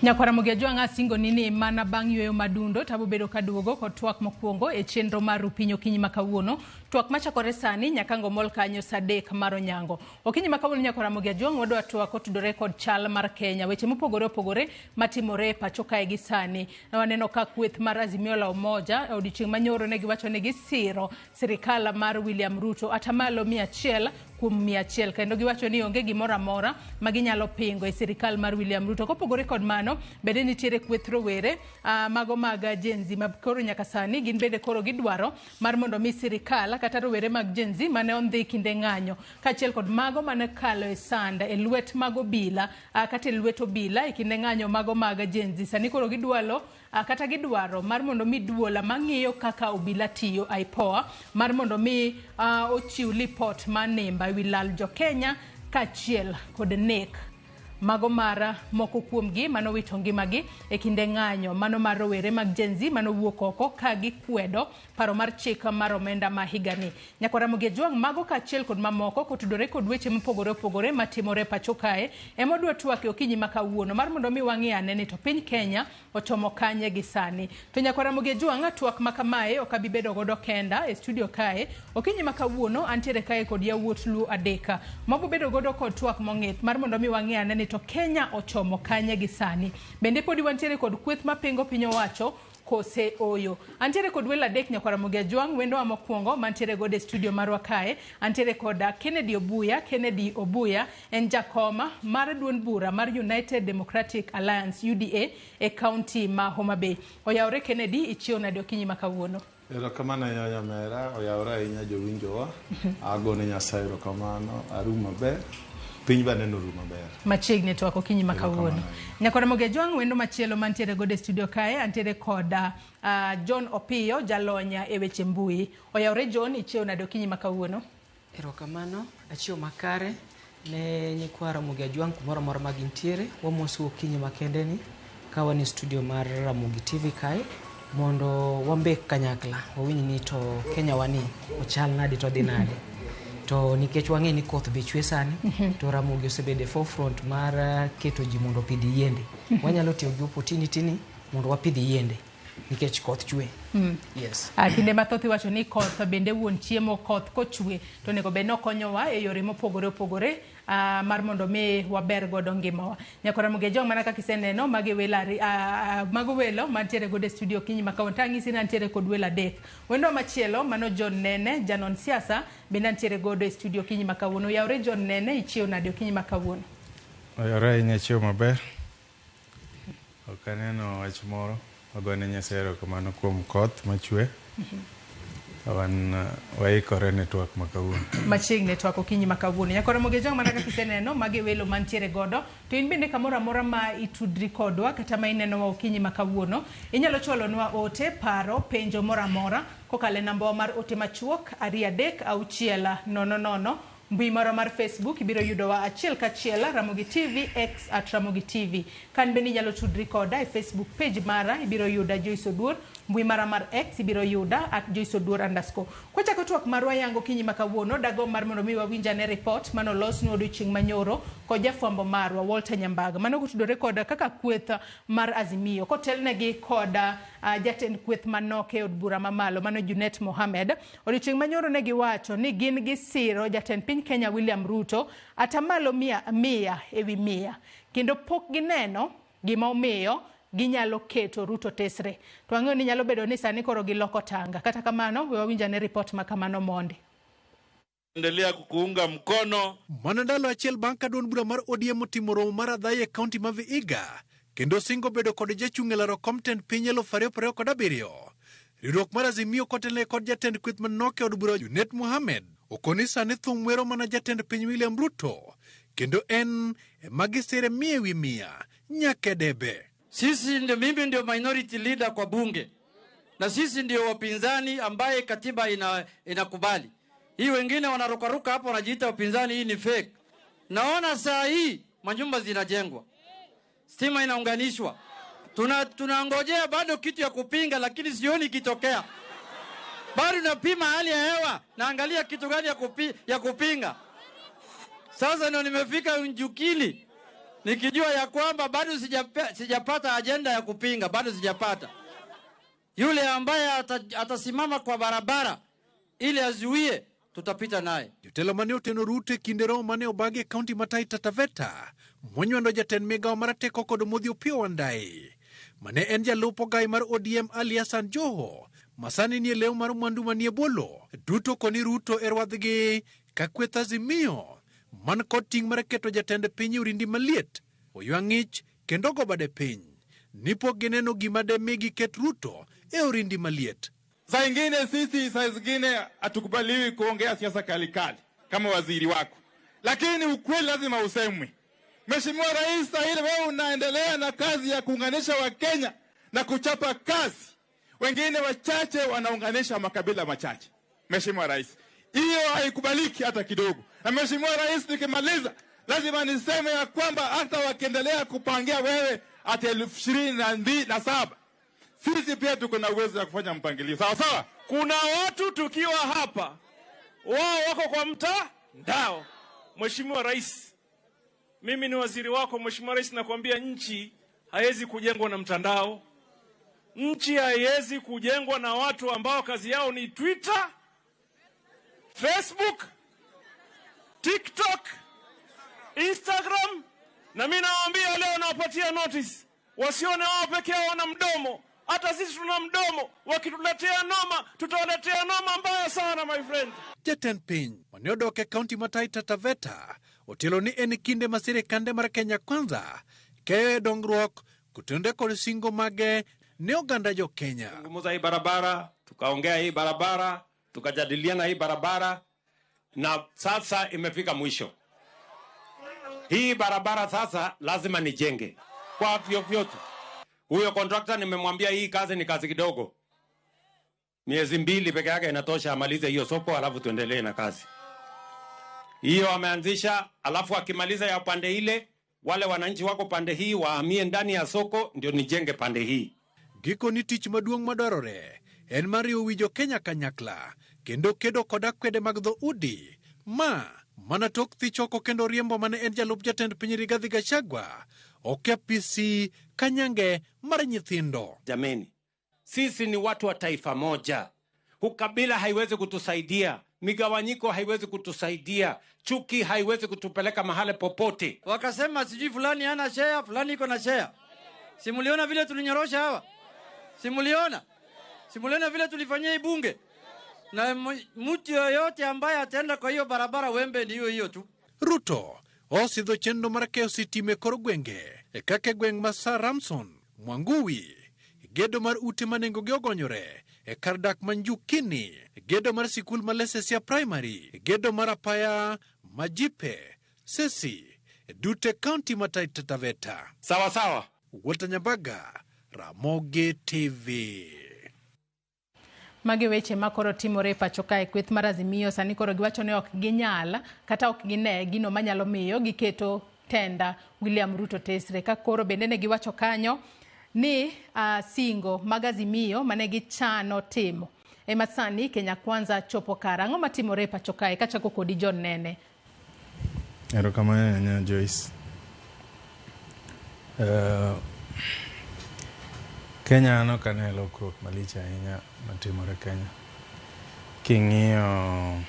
Nyakwara Ramogi Ajwang' asingoni ni mana bang' yweyo madundo to abobedo kaduogo kod twak mokwongo e chenro mar Rupiny okinyi ma kawuono. Twak machakore sani nyaka ngomol kanyo saa 3 mar onyango. Okinyi ma kawuono Nyakwara Ramogi Ajwang' wadwa twak kotudore kod chal mar Kenya. Weche mopogore opogore matimore e pacho kae gi sani. Waneno ka kweth mar Azimio la Umoja e odiochieng' manyoro ne giwacho ni gisiro sirikal mar William Ruto atamalo 100% kendo giwacho ni onge gimoro amora ma ginyalo pingo e sirikal mar William Ruto. Kopogore kod mano, bende nitiere kweth rowere mago mag Gen Z ma koro nyaka sani gin bende koro gidwaro mar mondo mi sirikal kata rowere mag Gen Z mane ondhi kinde ng'anyo kaachiel kod mago mane kalo e sand e lwet mag obila kata e lwet obila e kinde ng'anyo mago mag Gen Z. Sani koro gidwalo kata gidwaro mar mondo mi duola mang'iyo kaka obila tiyo IPOA mar mondo mi ochiw lipot mar nimba ewi lal jo Kenya kaachiel kod nek mago mar moko kuomgi manowito ngimagi e kinde ng'anyo mano mar rowere mag Gen Z manowuok oko ka gikwedo paro mar chik mar omenda ma higani. Nyakwara Ramogi Ajwang' mago kaachiel kod mamoko kotudore kod weche mopogore opogore matimore pacho kae ema wadwa twak e okinyi ma kawuono mar mondo mi wang'i ane ni to piny Kenya ochomo kanye gi sani. To Nyakwara Ramogi Ajwang' twak ma kamae ok abi bedo godo kenda e studio kae. Okinyi ma kawuono antiere kae kod yawuot Luo adek mabo bedo godo kod twak mong'ith mar mondo mi wang'i ane ni to Kenya ochomo kanye gi sani. Bende podi wantiere kod kweth mapingo piny owacho kose oyo. Antiere kod welo adek Nyakwara Ramogi Ajwang', wendowa mokwongo mantiere godo e studio marwa kae. Antiere kod Kennedy Obuya. Kennedy Obuya en jakoma mar duond bura mar United Democratic Alliance UDA e county ma Homa Bay. Oyawore Kennedy, ichiew nade okinyi ma kawuono? Erokamano ahinya nyamera, oyawore ahinya jowinjowa. Agone Nyasaye erokamano, aru maber. Piny be aneno ru maber. Machiegni twak okinyi ma kawuono. Nyakwara Ramogi Ajwang' wendo machielo mantiere godo e studio kae, antiere kod John Opiyo, jalony e weche mbui. Oyawore John, ichiew nade okinyi ma kawuono? Erokamano, achiew makare ne nyikwa Ramogi Ajwang' kumoro amora ma gintiere. Wamosou okinyi makende ni ka wan e studio mar Ramogi TV kae mondo wambek kanyakla, wawinj ni to Kenya wani ochal nade to odhi nade. To nikech wang'e ni koth be chwe sani, to Ramogi osebedo e forefront mar keto ji mondo opidh yiende. Wanyalo tiyo gi opportunity ni mondo wapidh yiende nikech koth chwe. Yes. Kinde mathoth iwacho ni koth bende wuon chiemo, koth kochwe to onego bed ni okonyowa e yore mopogore opogore mar mondo mi waber godo ngimawa. Nyakwara Ramogi Ajwang' mana kaka iseneno magi welo mago welo mantiere godo e studio okinyi ma kawuono. Tang'isi ni antiere kod welo adek. Wendo machielo mano John Nene, janon siasa bende antiere godo e studio okinyi ma kawuono. Oyawore John Nene, ichiew nade okinyi ma kawuono? Oyawore ahinya, achiew maber. Ok aneno wach moro. Wagone Nyasaye erokamano kuom koth machwe. Wan waikore ne twak ma kawuono. Machiegni twak okinyi ma kawuono. Nyakwara Ramogi Ajwang' mana kaka iseneno magi welo mantiere godo. To in bende kamoro amora ma itudri kodwa kata ma inenowa okinyi ma kawuono, inyalo chwalonwa ote, paro, penjo moro amora kokalo e nambawa mar ote machuok 2 3 6 0 0. Mbui marwa mar Facebook ibiro yudowa achiel kachiel Ramogi TV, X at Ramogi TV. Kan bende inyalo tudri koda e Facebook page mara ibiro yuda Joyce Oduor, mbui mara mar X ibiro yuda at Joyce Oduor underscore. Kwachako twak marwa yango okinyi ma kawuono, dagomb mar mondo mi wawinj ane report manolosnwa odiochieng' manyoro kod jafwambo marwa Walter Nyambaga. Mano kotudore kod kaka kweth mar Azimio kotelnegi kod jatend kweth manok e od bura mamalo mano Junet Mohamed. Odiochieng' manyoro ne giwacho ni gin gisiro jatend piny Kenya William Ruto atamalo 100%, kendo pok gineno gima omiyo ginyalo keto Ruto tesre. To ang'eyo ni nyalo bedo ni sani koro giloko tanga. Kata kamano, we wawinj ane report ma kamano mondi. Endelea kukuunga mkono. Mana ndalo achiel bang' ka duond bura mar ODM otimo romo mar adhaya e kaunti ma Vihiga kendo singo bedo kod jachung' e laro kom tend piny 2027. Riwruok mar Azimio kotelne kod jatend kweth manok e od bura Junet Mohamed okoni sani thum wero mana jatend piny William Ruto kendo en ema gisire 100% nyaka e debe. Sisi ndio, mimi ndio minority leader kwa bunge na sisi ndio wapinzani ambaye katiba inakubali. Hii wengine wanarukaruka hapo wanajiita wapinzani, hii ni fake. Naona saa hii manyumba zinajengwa, stima inaunganishwa, tunangojea bado kitu ya kupinga, lakini sioni ikitokea. Bado napima hali ya hewa, naangalia kitu gani ya kupinga. Sasa ndio nimefika Njukini. Nikijua ya kwamba bado sijapata ajenda ya kupinga, bado sijapata. Yule ambaye atasimama kwa barabara ili azuie, tutapita naye. Jotelo mane oteno Ruto e kinde romo mane obagi e kaunti ma Taita Taveta monywando jatend migao marateko kod Modhi Opiyo Wandayi mane en jalup ogai mar ODM Ali Hassan Joho masani nie lew mar mwandu manie bolo duto koni Ruto e rwadhgi ka kweth Azimio man kod ting' mar keto jatend piny e orindi maliet oywa ng'ich kendo go bade piny ni pok gineno gima de mi giket Ruto e orindi maliet. Saa ingine sisi, saa zingine hatukubaliwi kuongea siasa kalikali kama waziri wako, lakini ukweli lazima usemwe. Mheshimiwa Rais, saa ile wewe unaendelea na kazi ya kuunganisha Wakenya na kuchapa kazi, wengine wachache wanaunganisha makabila machache. Mheshimiwa Rais, hiyo haikubaliki hata kidogo. Na Mheshimiwa Rais, nikimaliza lazima niseme ya kwamba hata wakiendelea kupangia wewe ati 2027, sisi pia tuko na uwezo wa kufanya mpangilio. Sawa sawa? Kuna watu tukiwa hapa, wao wako kwa mtandao. Mheshimiwa Rais, mimi ni waziri wako. Mheshimiwa Rais, nakwambia nchi haiwezi kujengwa na mtandao. Nchi haiwezi kujengwa na watu ambao kazi yao ni Twitter, Facebook, TikTok, Instagram. Na mimi nawaambia leo, nawapatia notice, wasione wao peke yao wana mdomo. Hata sisi tuna mdomo. Wakituletea noma, tutawaletea noma mbaya sana, my friend. Jatend piny mane odok e kaunti ma Taita Taveta otielo ni en kinde ma sirikande mar Kenya Kwanza keyo e dongruok kotenore kod singo mage ne oganda jo Kenya. Zungumza hii barabara, tukaongea hii barabara, tukajadiliana hii barabara, na sasa imefika mwisho. Hii barabara sasa lazima nijenge kwa vyovyote. Huyo contractor nimemwambia hii kazi ni kazi kidogo. Miezi 2 peke yake inatosha amalize hiyo soko, alafu tuendelee na kazi. Hiyo ameanzisha, alafu akimaliza ya pande ile, wale wananchi wako pande hii wahamie ndani ya soko ndio nijenge pande hii. Gikoni tich maduong' madwarore en mar riwo wi jo Kenya kanyakla kendo kedo kod akwede mag dhoudi ma mana tok thich oko kendo riembo mane en jalup jatend piny Rigathi Gachagua ok apisi kanyange mar nyithindo. Jameni, sisi ni watu wa taifa moja. Ukabila haiwezi kutusaidia, migawanyiko haiwezi kutusaidia, chuki haiwezi kutupeleka mahali popote. Wakasema sijui fulani hana share, fulani iko na share. Simuliona vile tulinyorosha hawa? Simuliona? Simuliona vile tulifanyia ibunge? Na mtu yoyote ambaye ataenda kwa hiyo barabara, wembe ni hiyo hiyo tu. Ruto osidho chenro mar keyo sitima e kor gwenge e kaka gweng' ma Sir Ramson Mwanguwi, gedo mar ute ma nengogi ogonyore e kar dak ma Njukini, gedo mar sikul ma Lesesia Primary, gedo mar apaya Majipe, Sesi, duto e kaunti ma Taita Taveta. Sawa sawa. Walter Nyambaga, Ramogi TV. Magi weche makoro timore e pacho kae. Kweth mar Azimio sani koro giwacho ni ok ginyal kata ok gine gino manyalo miyo giketo tenda William Ruto tesre. Ka koro bende ne giwacho kanyo ni singo mag Azimio mane gichano timo ema sani Kenya Kwanza chopo kara. Ang'o matimore e pacho kae? Kachako kodi John Nene. Erokamano ahinya Joyce. Kenya an ok ane lokruok malich ahinya matimore Kenya. King'iyo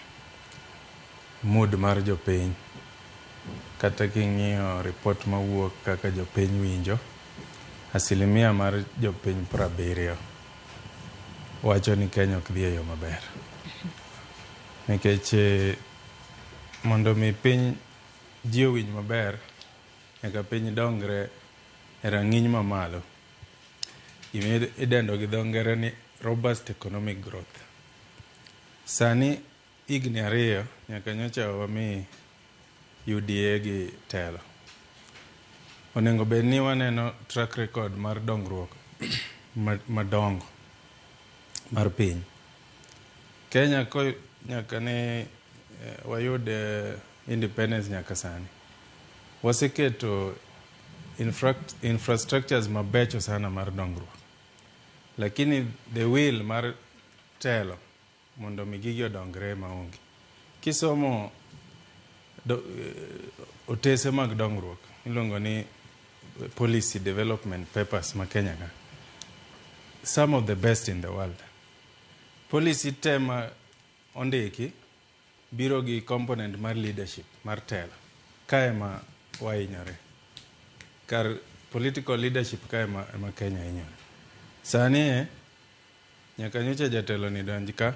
mood mar jopiny, kata king'iyo report mawuok kaka jopiny winjo, asilimia mar jopiny 70 wacho ni Kenya ok dhi e yo maber. Nikech mondo mi piny ji owinj maber, nyaka piny dongre e rang'iny mamalo. Gima idendo gi dho ngere ni robust economic growth. Sani higni 2 nyaka nyocha wami UDA gi telo. Onego bed ni waneno track record mar dongruok madongo mar piny. Kenya ko nyaka ne wayud independence nyaka sani, waseketo infrastructures mabecho sana mar dongruok. Lakini the will mar telo mondo mi gigi odongre maonge. Kisomo otese mag dongruok iluongo ni policy development papers ma Kenya ka, some of the best in the world. Policy te ma ondiki biro gi component mar leadership, mar telo. Kae ma wahinyore. Kar political leadership kae ema Kenya hinyore. Sani e, nyaka nyocha jatelo ni donj ka,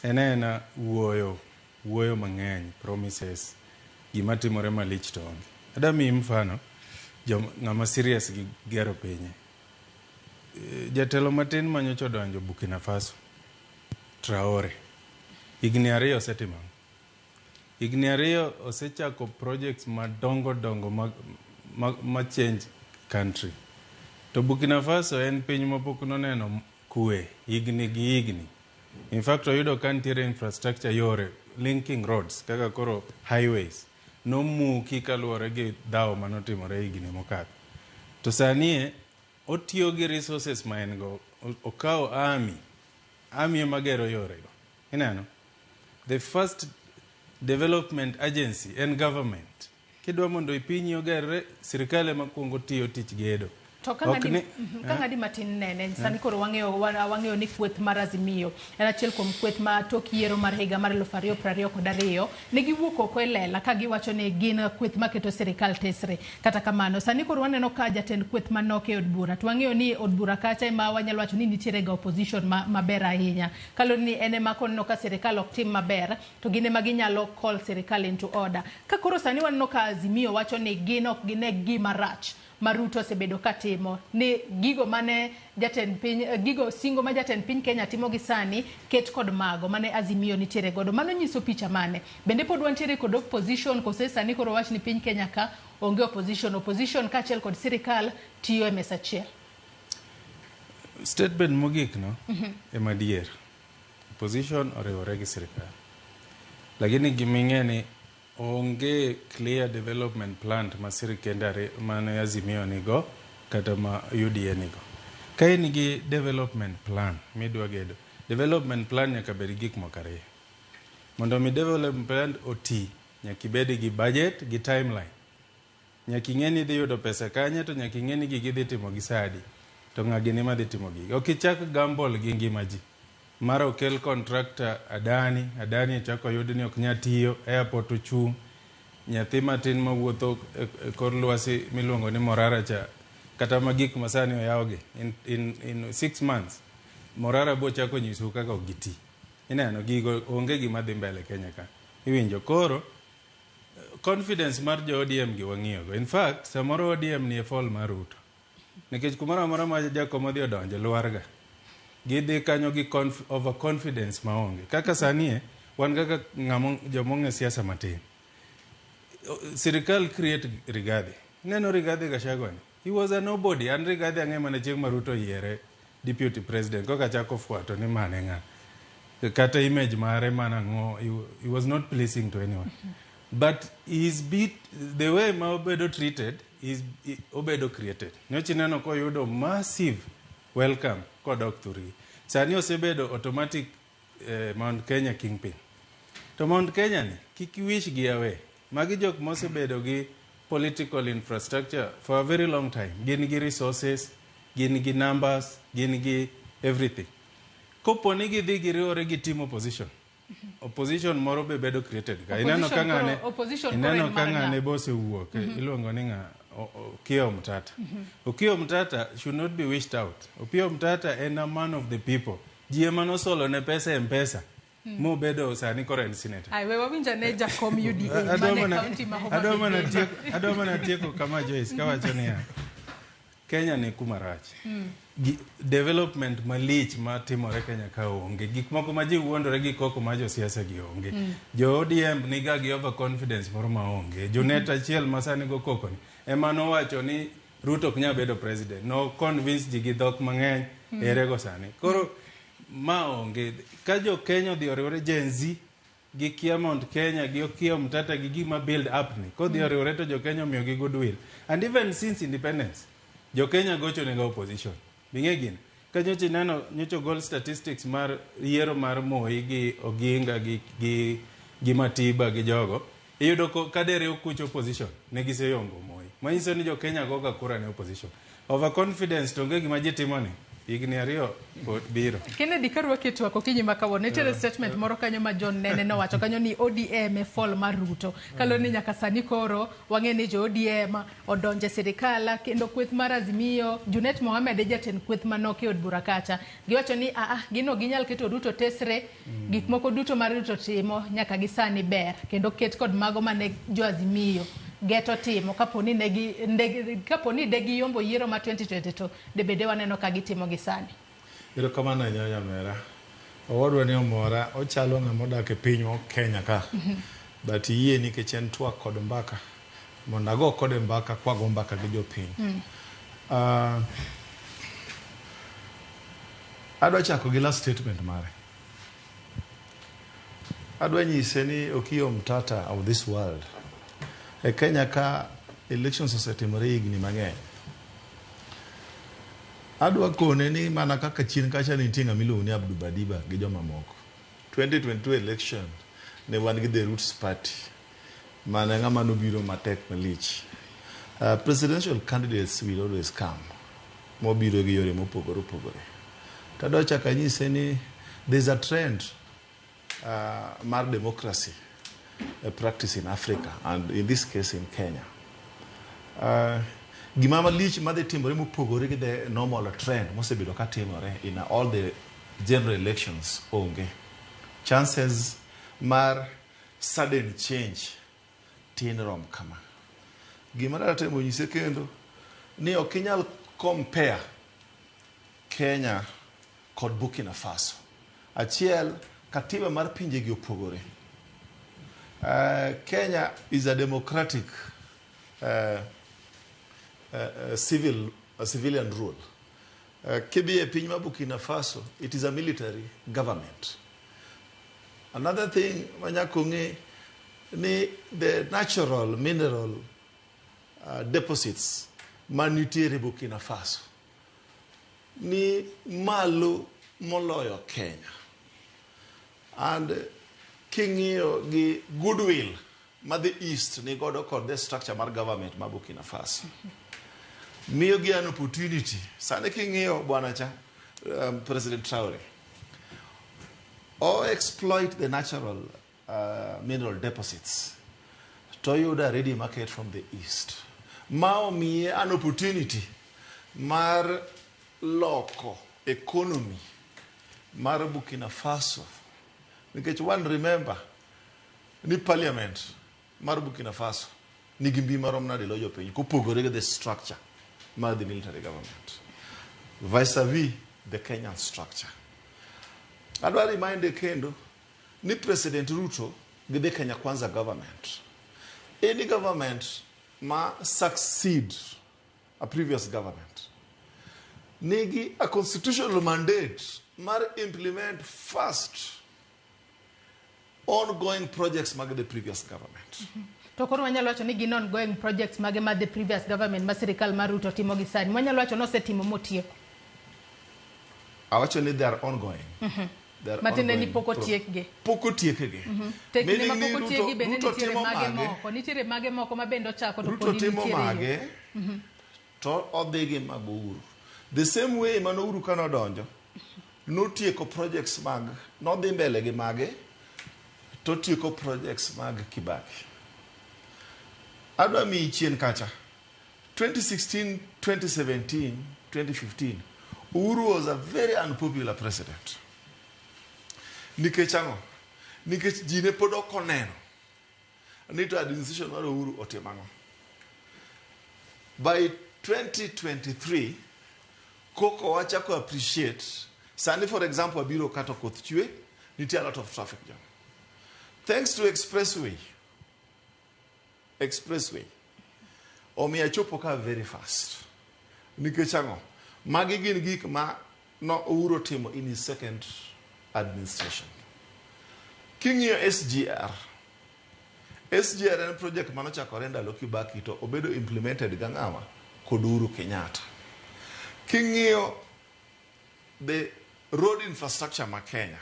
en aena wuoyo, wuoyo mang'eny, promises, gima timore malich to onge. Adwa miyi mfano, ng'ama serious gi gero pinye. Jatelo matin manyocha odonjo Burkina Faso, Traore, higni 2 osetimo ang'o? Higni 2 osechako projects madongo dongo ma change country. To Burkina Faso en piny mapok noneno kwe higni gi higni. In fact, oyudo ka nitiere infrastructure yore, linking roads, kaka koro highways, nomuki kaluwore gi dhawo manotimore higni mokadho. To sani e, otiyo gi resources ma en go, okawo army, army ema gero yorego. Ineno? The first development agency en government. Kidwa mondo pinyi ogerre, sirikal ema kuongo tiyo tich gedo. To ka ng'adi matin nene, sani koro wang'eyo ni kweth mar Azimio en achiel kuom kweth ma tok yiero mar higa mar 2022 ne giwuok oko e lela ka giwacho ni gin kweth maketo sirikal tesre. Kata kamano, sani koro waneno ka jatend kweth manok e od bura, to wang'eyo ni od bura kacha ema wanyalo wacho ni nitiere ga opposition maber ahinya. Kaluwore ni en ema koneno ka sirikal ok tim maber, to gin ema ginyalo call sirikal into order. Ka koro sani waneno ka Azimio wacho ni gin ok gine gima rach ma Ruto osebedo katimo, ni gigo mane jatend piny, gigo singo ma jatend piny Kenya timo gi sani ket kod mago mane Azimio nitiere godo. Mano nyiso picha mane? Bende pod wantiere kod opposition kose sani koro wach ni piny Kenya ka onge opposition, opposition kaachiel kod sirikal tiyo e mesa achiel? Statement mogik no ema adier. Opposition oriwore gi sirikal. Lakini gima ni onge clear development plan ma sirikende mane Azimio nigo kata ma UDA nigo. Ka in gi development plan midwa gedo, development plan nyaka bed gi gik moko ariyo. Mondo mi development plan oti, nyaka ibed gi budget gi timeline. Nyaka ing'e ni idhi yudo pesa kanye, to nyaka ing'e ni gigi idhi timo gi sa adi, to ng'a gini madhi timo gigi. Ok ichak gamble gi ngima ji. Mara okel contractor Adani, Adani ochako oyud ni ok nyal tiyo, airport ochung', nyathi matin mawuotho e kor lwasi miluongo ni Morara cha, kata ma gik masani oyawgi in 6 months, Morara bo chako nyisou kaka ok giti. Ineno, gigo onge gima dhi mbele Kenya ka. Iwinjo, koro confidence mar jo ODM gi wang'iyogo. In fact, samoro ODM ni e fall mar Ruto. Nikech kumoro amora ma Jakom odhi odonje, lwarga. Gidhi kanyo gi overconfidence maonge. Kaka sani e, wan kaka jomong'e siasa matin. Sirikal create Rigathi. Ineno Rigathi Gachagua ni? He was a nobody. An Rigathi ang'e mana chieng' ma Ruto oyiere deputy president. Koka chako fuato ni mane ng'a. Kata image mare mana ang'o, he was not pleasing to anyone. But he's bit, the way ma obedo treated, is obedo created. Nyocha ineno koyudo massive welcome kodok thurgi. Sani osebedo automatic Mount Kenya kingpin. To Mount Kenya ni, kik wish gi away. Magi jok mosebedo gi political infrastructure for a very long time. Gin gi resources, gin gi numbers, gin gi everything. Kopo ni gidhi giriwore gi team opposition, opposition moro be bedo created ka. Ineno ka ng'ane, ineno ka ng'ane be osewuok, iluongo ni ng'a, Okiya Omtata. Okiya Omtata should not be wished out. Okiya Omtata en a man of the people. Ji ema nosolo ne pesa e M-Pesa. Mobedo sani koro en senator. Ai, we wawinj ane jakom UDA mane county ma Homa Bay. Adwa mana tieko kama Joyce kawacho niya, Kenya ni kuma rach. Development malich matimore Kenya ka onge. Gik moko ma ji wuondore gi koko ma josiasa gi onge. Jo ODM niga gi overconfidence moro ma onge. Jonet achiel ma sani go koko ni ema nowacho ni Ruto ok nyal bedo president. No convince ji gi dhok mang'eny erego sani. Koro ma onge. Ka jo Kenya odhi oriwore Gen Z gi kia Mount Kenya gi Okiya Omtata gi gima build up ni. Kodhi oriwore to jo Kenya omiyo gi goodwill. And even since independence, jo Kenya gocho nega opposition. Bing'e gino. Ka nyocha ineno, nyocha ogol statistics mar yiero mar Moi gi Oginga gi Matiba gi jogo, iyudo ka dere okuch opposition, ne giseyombo Moi. Manyiso ni jo Kenya goga kura ne opposition. Overconfidence to onge gima ji timo ni. Higni 2 pod biro. Kennedy, karwaki e twak okinyi ma kawuono, nitiere statement moro kanyo ma John Nene nowacho kanyo ni ODM e fall mar Ruto. Kaluwore ni nyaka sani koro wang'e ni jo ODM odonjo e sirikal kendo kweth mar Azimio, Junet Mohamed e jatend kweth manok e od bura kacha. Giwacho ni aa, gino ginyal keto Ruto tesre, gik moko duto ma Ruto timo nyaka gi sani ber kendo ket kod mago mane jo Azimio geto timo kaponi negi kaponi de giyombo yiero ma 2022 de bede waneno ka gitimo gi sani. Erokamano ahinya nyamera. Owadwa ni omora, ochalo ng'ama odak e piny ma Kenya ka. But iyie nikech en twak kod mbaka. Mondo ago kode mbaka kwago mbaka gi jopiny. Adwa chako gi last statement mare. Adwa nyise ni Okiya Omtatah of this world. E Kenya ka elections osetimore higni mang'eny. Adwa kone ni mana kaka chien kacha nitie ng'ama iluongo ni Abdul Badiba gi jomamoko. 2022 election ne wan gi the Roots Party mane ng'ama nobiro matek malich. Presidential candidates will always come mobiro gi yore mopogore opogore. To adwa chako anyise ni there's a trend mar democracy a practice in Africa and in this case in Kenya. Gima malich madhi timore mopogore gi the normal trend mosebedo ka timore in all the general elections onge. Chances mar sudden change tin rom kama. Gima adwa temo nyise kendo ni ok inyal compare Kenya kod Burkina Faso. Achiel, katiba mar pinjegi opogore. Kenya is a democratic civilian rule. Kidhi e piny mar Burkina Faso, it is a military government. Another thing manyaka ong'e ni the natural mineral deposits manitiere Burkina Faso ni malo moloyo Kenya. And king'iyo gi goodwill ma the East ni godo kod the structure mar government ma Burkina Faso, miyo gi an opportunity. Sani king'iyo bwana cha, President Traore, o exploit the natural mineral deposits to yudo a ready market from the East. Ma omiye an opportunity mar loko economy mar Burkina Faso. Nikech one remember ni parliament mar Burkina Faso nigi mbi marom nade lo jopiny kopogore gi the structure mar the military government vis-a-vis the Kenyan structure. Adwa remind kendo ni President Ruto gi the Kenya Kwanza government, any government ma succeed a previous government nigi a constitutional mandate mar implement first ongoing projects mag the previous government. To koro wanyalo wacho ni gin ongoing projects mage ma the previous government ma sirikal mar Ruto timo gi sani. Wanyalo wacho ni osetimo motieko. Awacho ni they are ongoing. They are Matiende ni ongoing pok otiekgi. Pok otiekgi. Tekni Meaning ma ni pok Ruto- otiekgi bende Ruto nitiere timo mage mage. moko. Nitiere mage moko ma bende ochako to Ruto podi timo nitiere yo. mage to odhi gi mag Uhuru. The same way mane Uhuru ka nodonjo, notieko projects mag, nodhi mbele gi mage, to tieko projects mag Kibaki. Adwa miyi chien kacha. 2016, 2017, 2015, Uhuru was a very unpopular president. Nikech ang'o? Nikech ji ne pod ok oneno ni to administration mar Uhuru otimo ang'o. By 2023, koko wachako appreciate. Sani, for example, abiro kata koth chwe, nitie a lot of traffic jam. Thanks to expressway, omiyo achopo ka very fast. Nikech ang'o? Magi gin gik ma no Uhuru timo in his second administration. King'iyo SGR, SGR en project manochakore ndalo Kibaki to obedo implemented ga ng'awa? Kod Uhuru Kenyatta. King'iyo the road infrastructure ma Kenya,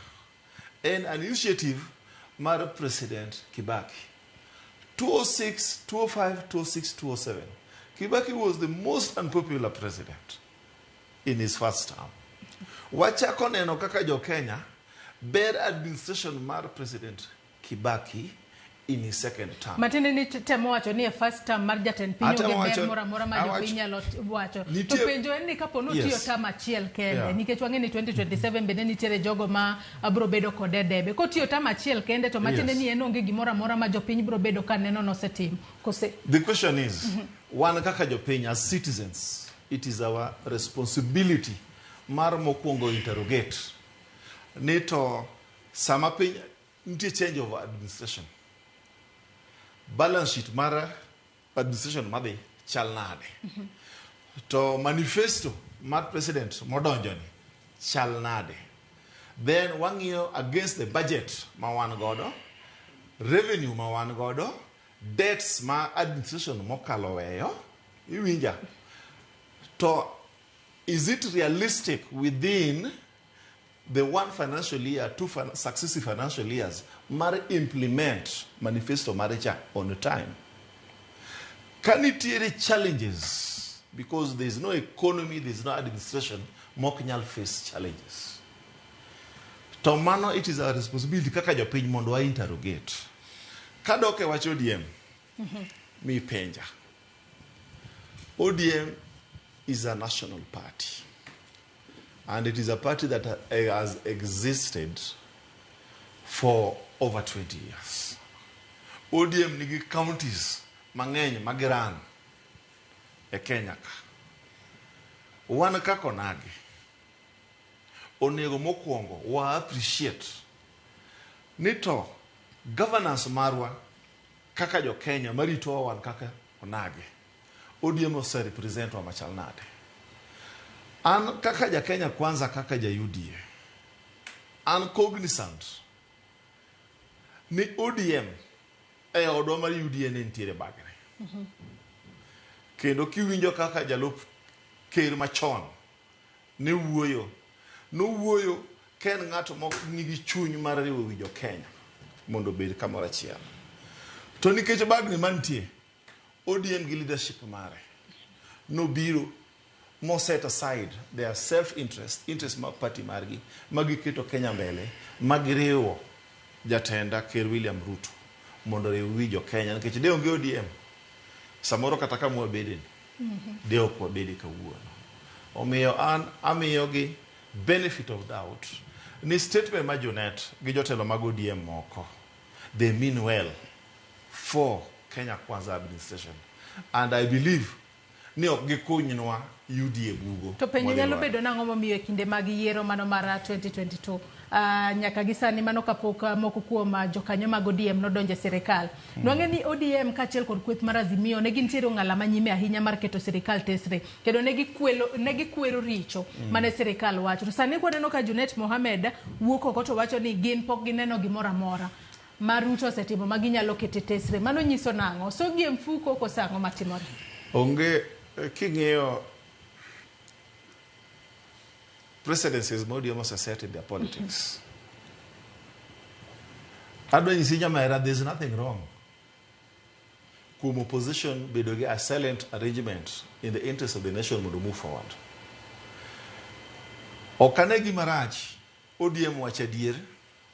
en an initiative mar President Kibaki. 206, 205, 206, 207. Kibaki was the most unpopular president in his first term. Wachako neno kaka jo Kenya ber administration mar President Kibaki in his second term. Matiende ni temo wacho ni e first term mar jatend piny Atemo onge ber wacho- moro amora ma jopiny nyalo wacho. To penjo en ni kapo ni otiyo term achiel kende, nikech wang'e ni 2027 bende nitiere jogo ma biro bedo kode e debe. Kotiyo term achiel kende to matiende ni en onge gimoro amora ma jopiny biro bedo ka neno nosetimo. Kose? The question is, wan kaka jopiny as citizens, it is our responsibility mar mokwongo interrogate ni to sama piny nitie change of administration, balance sheet mar administration madhi chal nade, to manifesto mar president modonjo ni chal nade, then wang'iyo against the budget ma wan godo, revenue ma wan godo, debts ma administration mokalo weyo, iwinja, to is it realistic within the one financial year, two successive financial years mar implement manifesto mare cha on time? Ka nitiere challenges, because there is no economy, there is no administration mok nyal face challenges, to mano it is our responsibility kaka jopiny mondo wa interrogate. Kadok e wach ODM mi penja, ODM is a national party, and it is a party that has existed for over 20 years. ODM nigi counties mang'eny magiran e Kenya ka. Wan kaka onagi, onego mokwongo wa appreciate ni to governance marwa kaka jo Kenya maritowa wan kaka onagi, ODM ose represent wa machal nade. An kaka ja Kenya Kwanza, kaka ja UDA, an cognizant ni ODM e odwa mar UDA ne nitiere bagni. Kendo kiwinjo kaka jalup ker machon ne wuoyo, nowuoyo ka en ng'ato mok nigi chuny mar riwo wi jo Kenya mondo obed kamoro achiel. To nikech bagni mantie, ODM gi leadership mare nobiro mo set aside their self-interest, interest mar party margi, magiketo Kenya mbele, magiriwo jatenda Ker William Ruto mondo oriw wi jo Kenya, nikech de onge ODM, samoro kata kama wabede ni, de ok wabede kawuono. Omiyo an amiyogi benefit of doubt ni statement ma Junet gi jotelo mag ODM moko, they mean well for Kenya Kwanza administration, and I believe ni ok gikunynwa UDA bugo. To penjo mwadhi nyalo dwaro. bedo nang'o momiyo e kinde mag yiero mano mar 2022, nyaka gi sani mano kapok moko kuom jokanyo mag ODM nodonjo e sirikal. Nwang'e ni ODM kaachiel kod kweth mar Azimio ne gintiere ong'ala manyime ahinya mar keto sirikal tesre, kendo ne gikwero richo mane sirikal wacho. To sani kwaneno ka Junet Mohamed wuok oko to wacho ni gin pok gineno gimoro amora ma Ruto osetimo ma ginyalo kete tesre. Mano nyiso nang'o? Sogi e mfuko koso ang'o matimore? Onge, king'iyo precedences ma ODM oseset in their politics. Adwa nyisi nyamera, there is nothing wrong kuom opposition bedo gi a silent arrangement in the interest of the nation mondo move forward. Ok ane gima rach ODM wacho adier,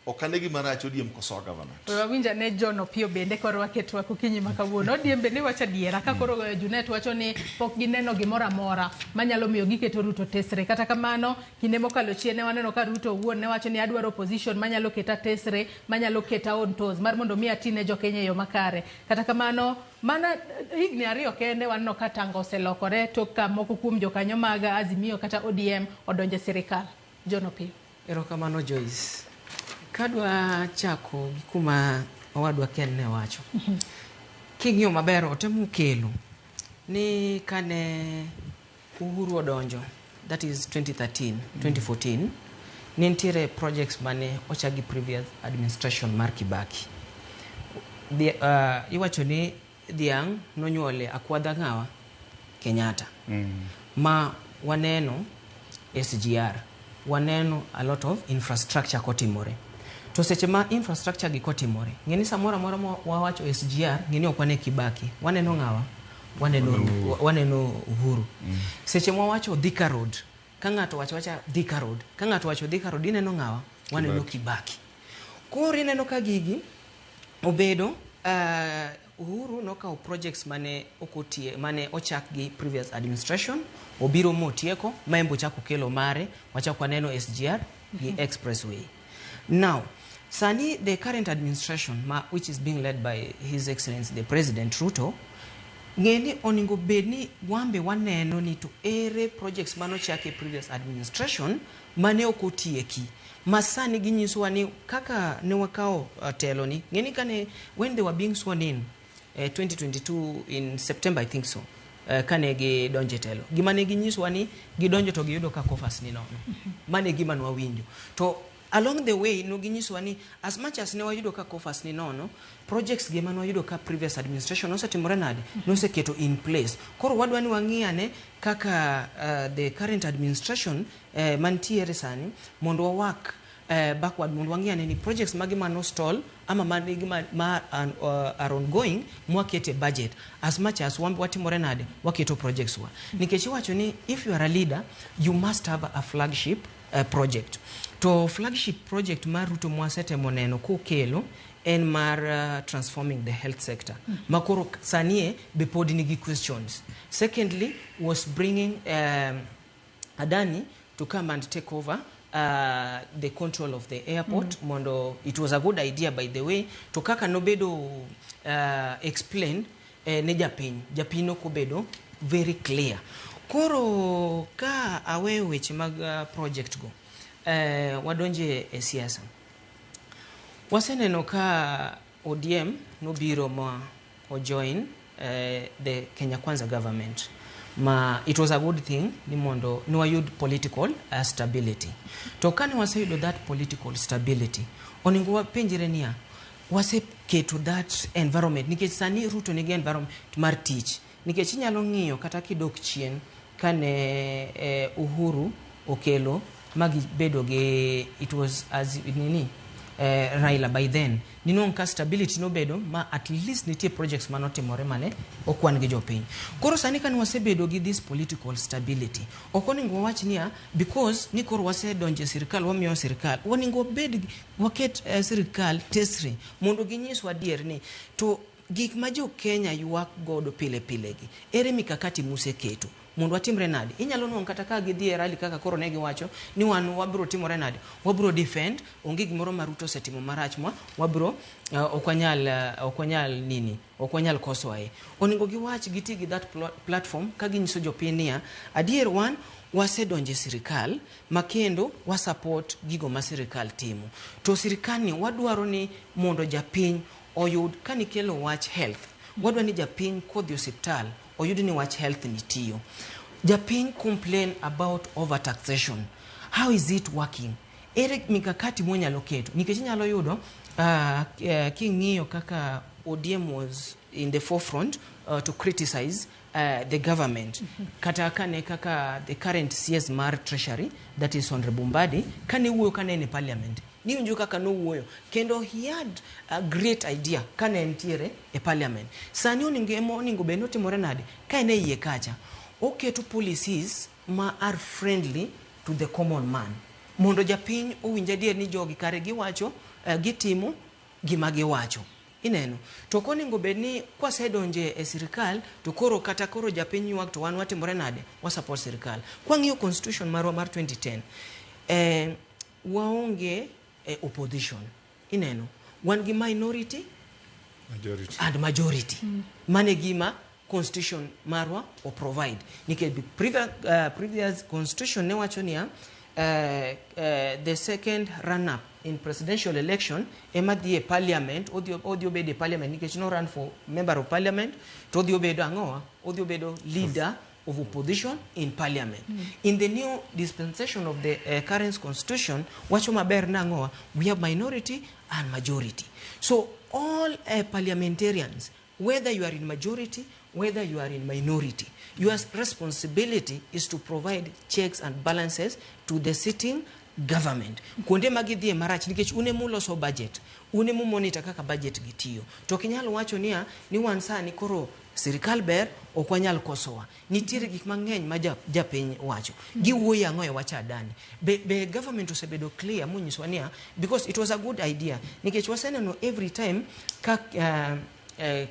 ok ane gima rach ODM koso government. We wawinj ane John Opiyo bende koro waket twak okinyi ma kawuono. ODM bende wacho adiera ka koro Junet wacho ni pok gineno gimoro amora manyalo miyo giketo Ruto tesre. Kata kamano, kinde mokalo chien ne waneno ka Ruto owuon ne wacho ni adwaro opposition manyalo keta tesre, manyalo keta on toes mar mondo mi ati ne jokenya e yo makare. Kata kamano, mana higni 2 kende waneno ka tanga oselokore tok ka moko kuom jokanyo mag Azimio kata ODM odonjo e sirikal. John Opiyo. Erokamano Joyce. Kadwa chako gi kuma owadwa Ken ne wacho. King'iyo maber otemo kelo ni kane Uhuru odonjo, that is 2013, 2014, ne nitiere projects mane ochak gi previous administration mar Kibaki. Iwacho ni dhiang' nonyuole akwadha ng'awa? Kenyatta. Ma waneno SGR, waneno a lot of infrastructure kotimore. To seche ma infrastructure gi kotimore, ng'e ni samoro amora ma wawacho SGR, ng'e ni ok wane Kibaki, waneno ng'awa? Waneno waneno Uhuru. Seche mwawacho Thika Road, ka ng'ato wacho wacha Thika Road, ka ng'ato wacho Thika Road ineno ng'awa? Waneno Kibaki. Koro ineno ka gigi obedo Uhuru nokawo projects mane okotie mane ochak gi previous administration, obiro motieko ma en be ochako kelo mare, wachako waneno SGR gi expressway. Now, sani the current administration ma, which is being led by His Excellency the President Ruto, ng'e ni onego bed ni wambe waneno ni to ere projects manochak e previous administration mane ok otieki ma sani ginyisowa ni kaka ne wakawo telo ni ng'e ni kane when they were being sworn in 2022 in September, I think so, kane gidonjo e telo, gima ne ginyisowa ni gidonjo to giyudo ka coffers ni nono. Mano e gima nwawinjo. To along the way no ginyisowa ni as much as ne wayudo ka coffers ni nono, projects gi mane wayudo ka previous administration nosetimore nade, noseketo in place. Koro wadwa ni wang'i ane kaka the current administration mantiere sani mondo wawak backward mondo wang'i ane ni projects magi mano stall ama magi ma are ongoing mwakete budget, as much as wan watimore nade waketo projects wa, nikech iwacho ni if you are a leader, you must have a flagship project. To flagship project mar Ruto mwasetemo neno kokelo en mar transforming the health sector, ma koro sanie be pod nigi questions. Secondly was bringing Adani to come and take over the control of the airport. Mondo it was a good idea, by the way, to kaka nobedo explained ne japiny, japiny nokobedo very clear. Koro ka aweyo weche mag project go, wadonje e siasa. Waseneno ka ODM nobiro ma ojoin the Kenya Kwanza government, ma it was a good thing ni mondo ne wayud political stability. To kane waseyudo that political stability, onego wapenjre niya, waseketo that environment, nikech sani Ruto nigi environment mar tich, nikech inyalo ng'iyo kata kidok chien kane Uhuru okelo magibedo gi, it was as nini, Raila by then ninwang'o ka stability nobedo ma at least nitie projects manotimore mane okwan gi jopiny. Koro sani kane wasebedo gi this political stability, ok onego wawach niya because ni koro wasedonjo e sirikal, wamiyo sirikal, onego wabed waket sirikal tesre mondo ginyiswa adier ni to gik ma jo Kenya ywak godo pile pile gi, ere mikakati museketo mondo watimre nade? Inyalo nwang'o kata ka gidhi e rally kaka koro ne giwacho ni wan wabiro timore nade, wabiro defend, onge gimoro ma Ruto osetimo marach ma wabiro ok wanyal nini, ok wanyal kosoe. Onego giwach, giti gi that platform ka ginyiso jopiny niya, adier wan wasedonjo e sirikal ma kendo wasupport gigo ma sirikal timo, to sirikal ni wadwaro ni mondo japiny oyud kanikelo wach health, wadwa ni japiny kodhi osiptal oyud ni wach health ni tiyo. Japiny complain about overtaxation, how is it working? Ere mikakati mwanyalo keto? Nikech inyalo yudo king'iyo kaka ODM was in the forefront to criticize the government, kata kane kaka the current CS mar Treasury, that is Honorable Mbadi, kane wuoyo kane en e parliament, niwinjo kaka nowuoyo kendo he had a great idea kane entiere e parliament. Sani onego ema onego bed ni otimore nade ka en e iye kacha, oketo policies ma are friendly to the common man mondo japiny owinj adier ni jogi kare giwacho, gitimo gima giwacho. Ineno, to ok onego bed ni kwasedonje e sirikal to koro kata koro japiny ywak to wan watimore nade, wasupport sirikal. Kwang'iyo constitution marwa mar 2010, waonge opposition. Ineno, wan gi minority majority and majority. Mane gima constitution marwa o provide, nikech previous constitution ne wacho niya, the second run up in presidential election ema dhi e parliament, odhi obedo e parliament, nikech no run for member of parliament to odhi obedo ang'owa, odhi obedo leader of opposition in parliament. In the new dispensation of the current constitution, wacho maber nang'owa, we have minority and majority. So all parliamentarians, whether you are in majority, whether you are in minority, your responsibility is to provide checks and balances to the sitting government kuonde ma gidhie marach, nikech un emuloso budget, un emu monitor kaka budget gi tiyo. To ok inyal wacho niya ni wan sani koro Sirikal ber, ok wanyal kosowa. Nitiere gik mang'eny ma japiny wacho. Giwuoyo ang'o e wach Adani? Be government osebedo clear monyisowa niya, because it was a good idea. Nikech waseneno every time ka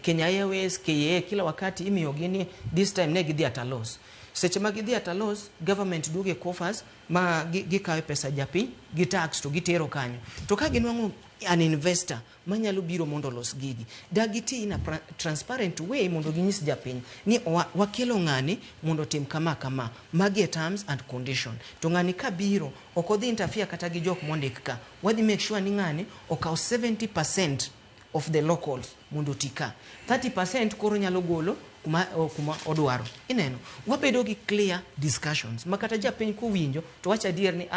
Kenya Airways, KAA, kila wakati imiyogi ni this time ne gidhi at a loss. Seche ma gidhi at a loss, government duogo e coffers ma gikawe pesa japiny gi tax to gitero kanyo. To ka ginwang'o an investor manyalo biro mondo olos gigi, da giti in a transparent way mondo ginyis japiny ni wakelo ng'ani mondo otim kama kama, magi e terms and condition. To ng'ani kabiro ok odhi interfere kata gi jok mondik ka. Wadhi make sure ni ng'ani okaw 70% of the locals mondo oti ka. 30% koro nyalo golo kuma odwaro. Ineno, wabedo gi clear discussions ma kata japiny kowinjo to wacho adier ni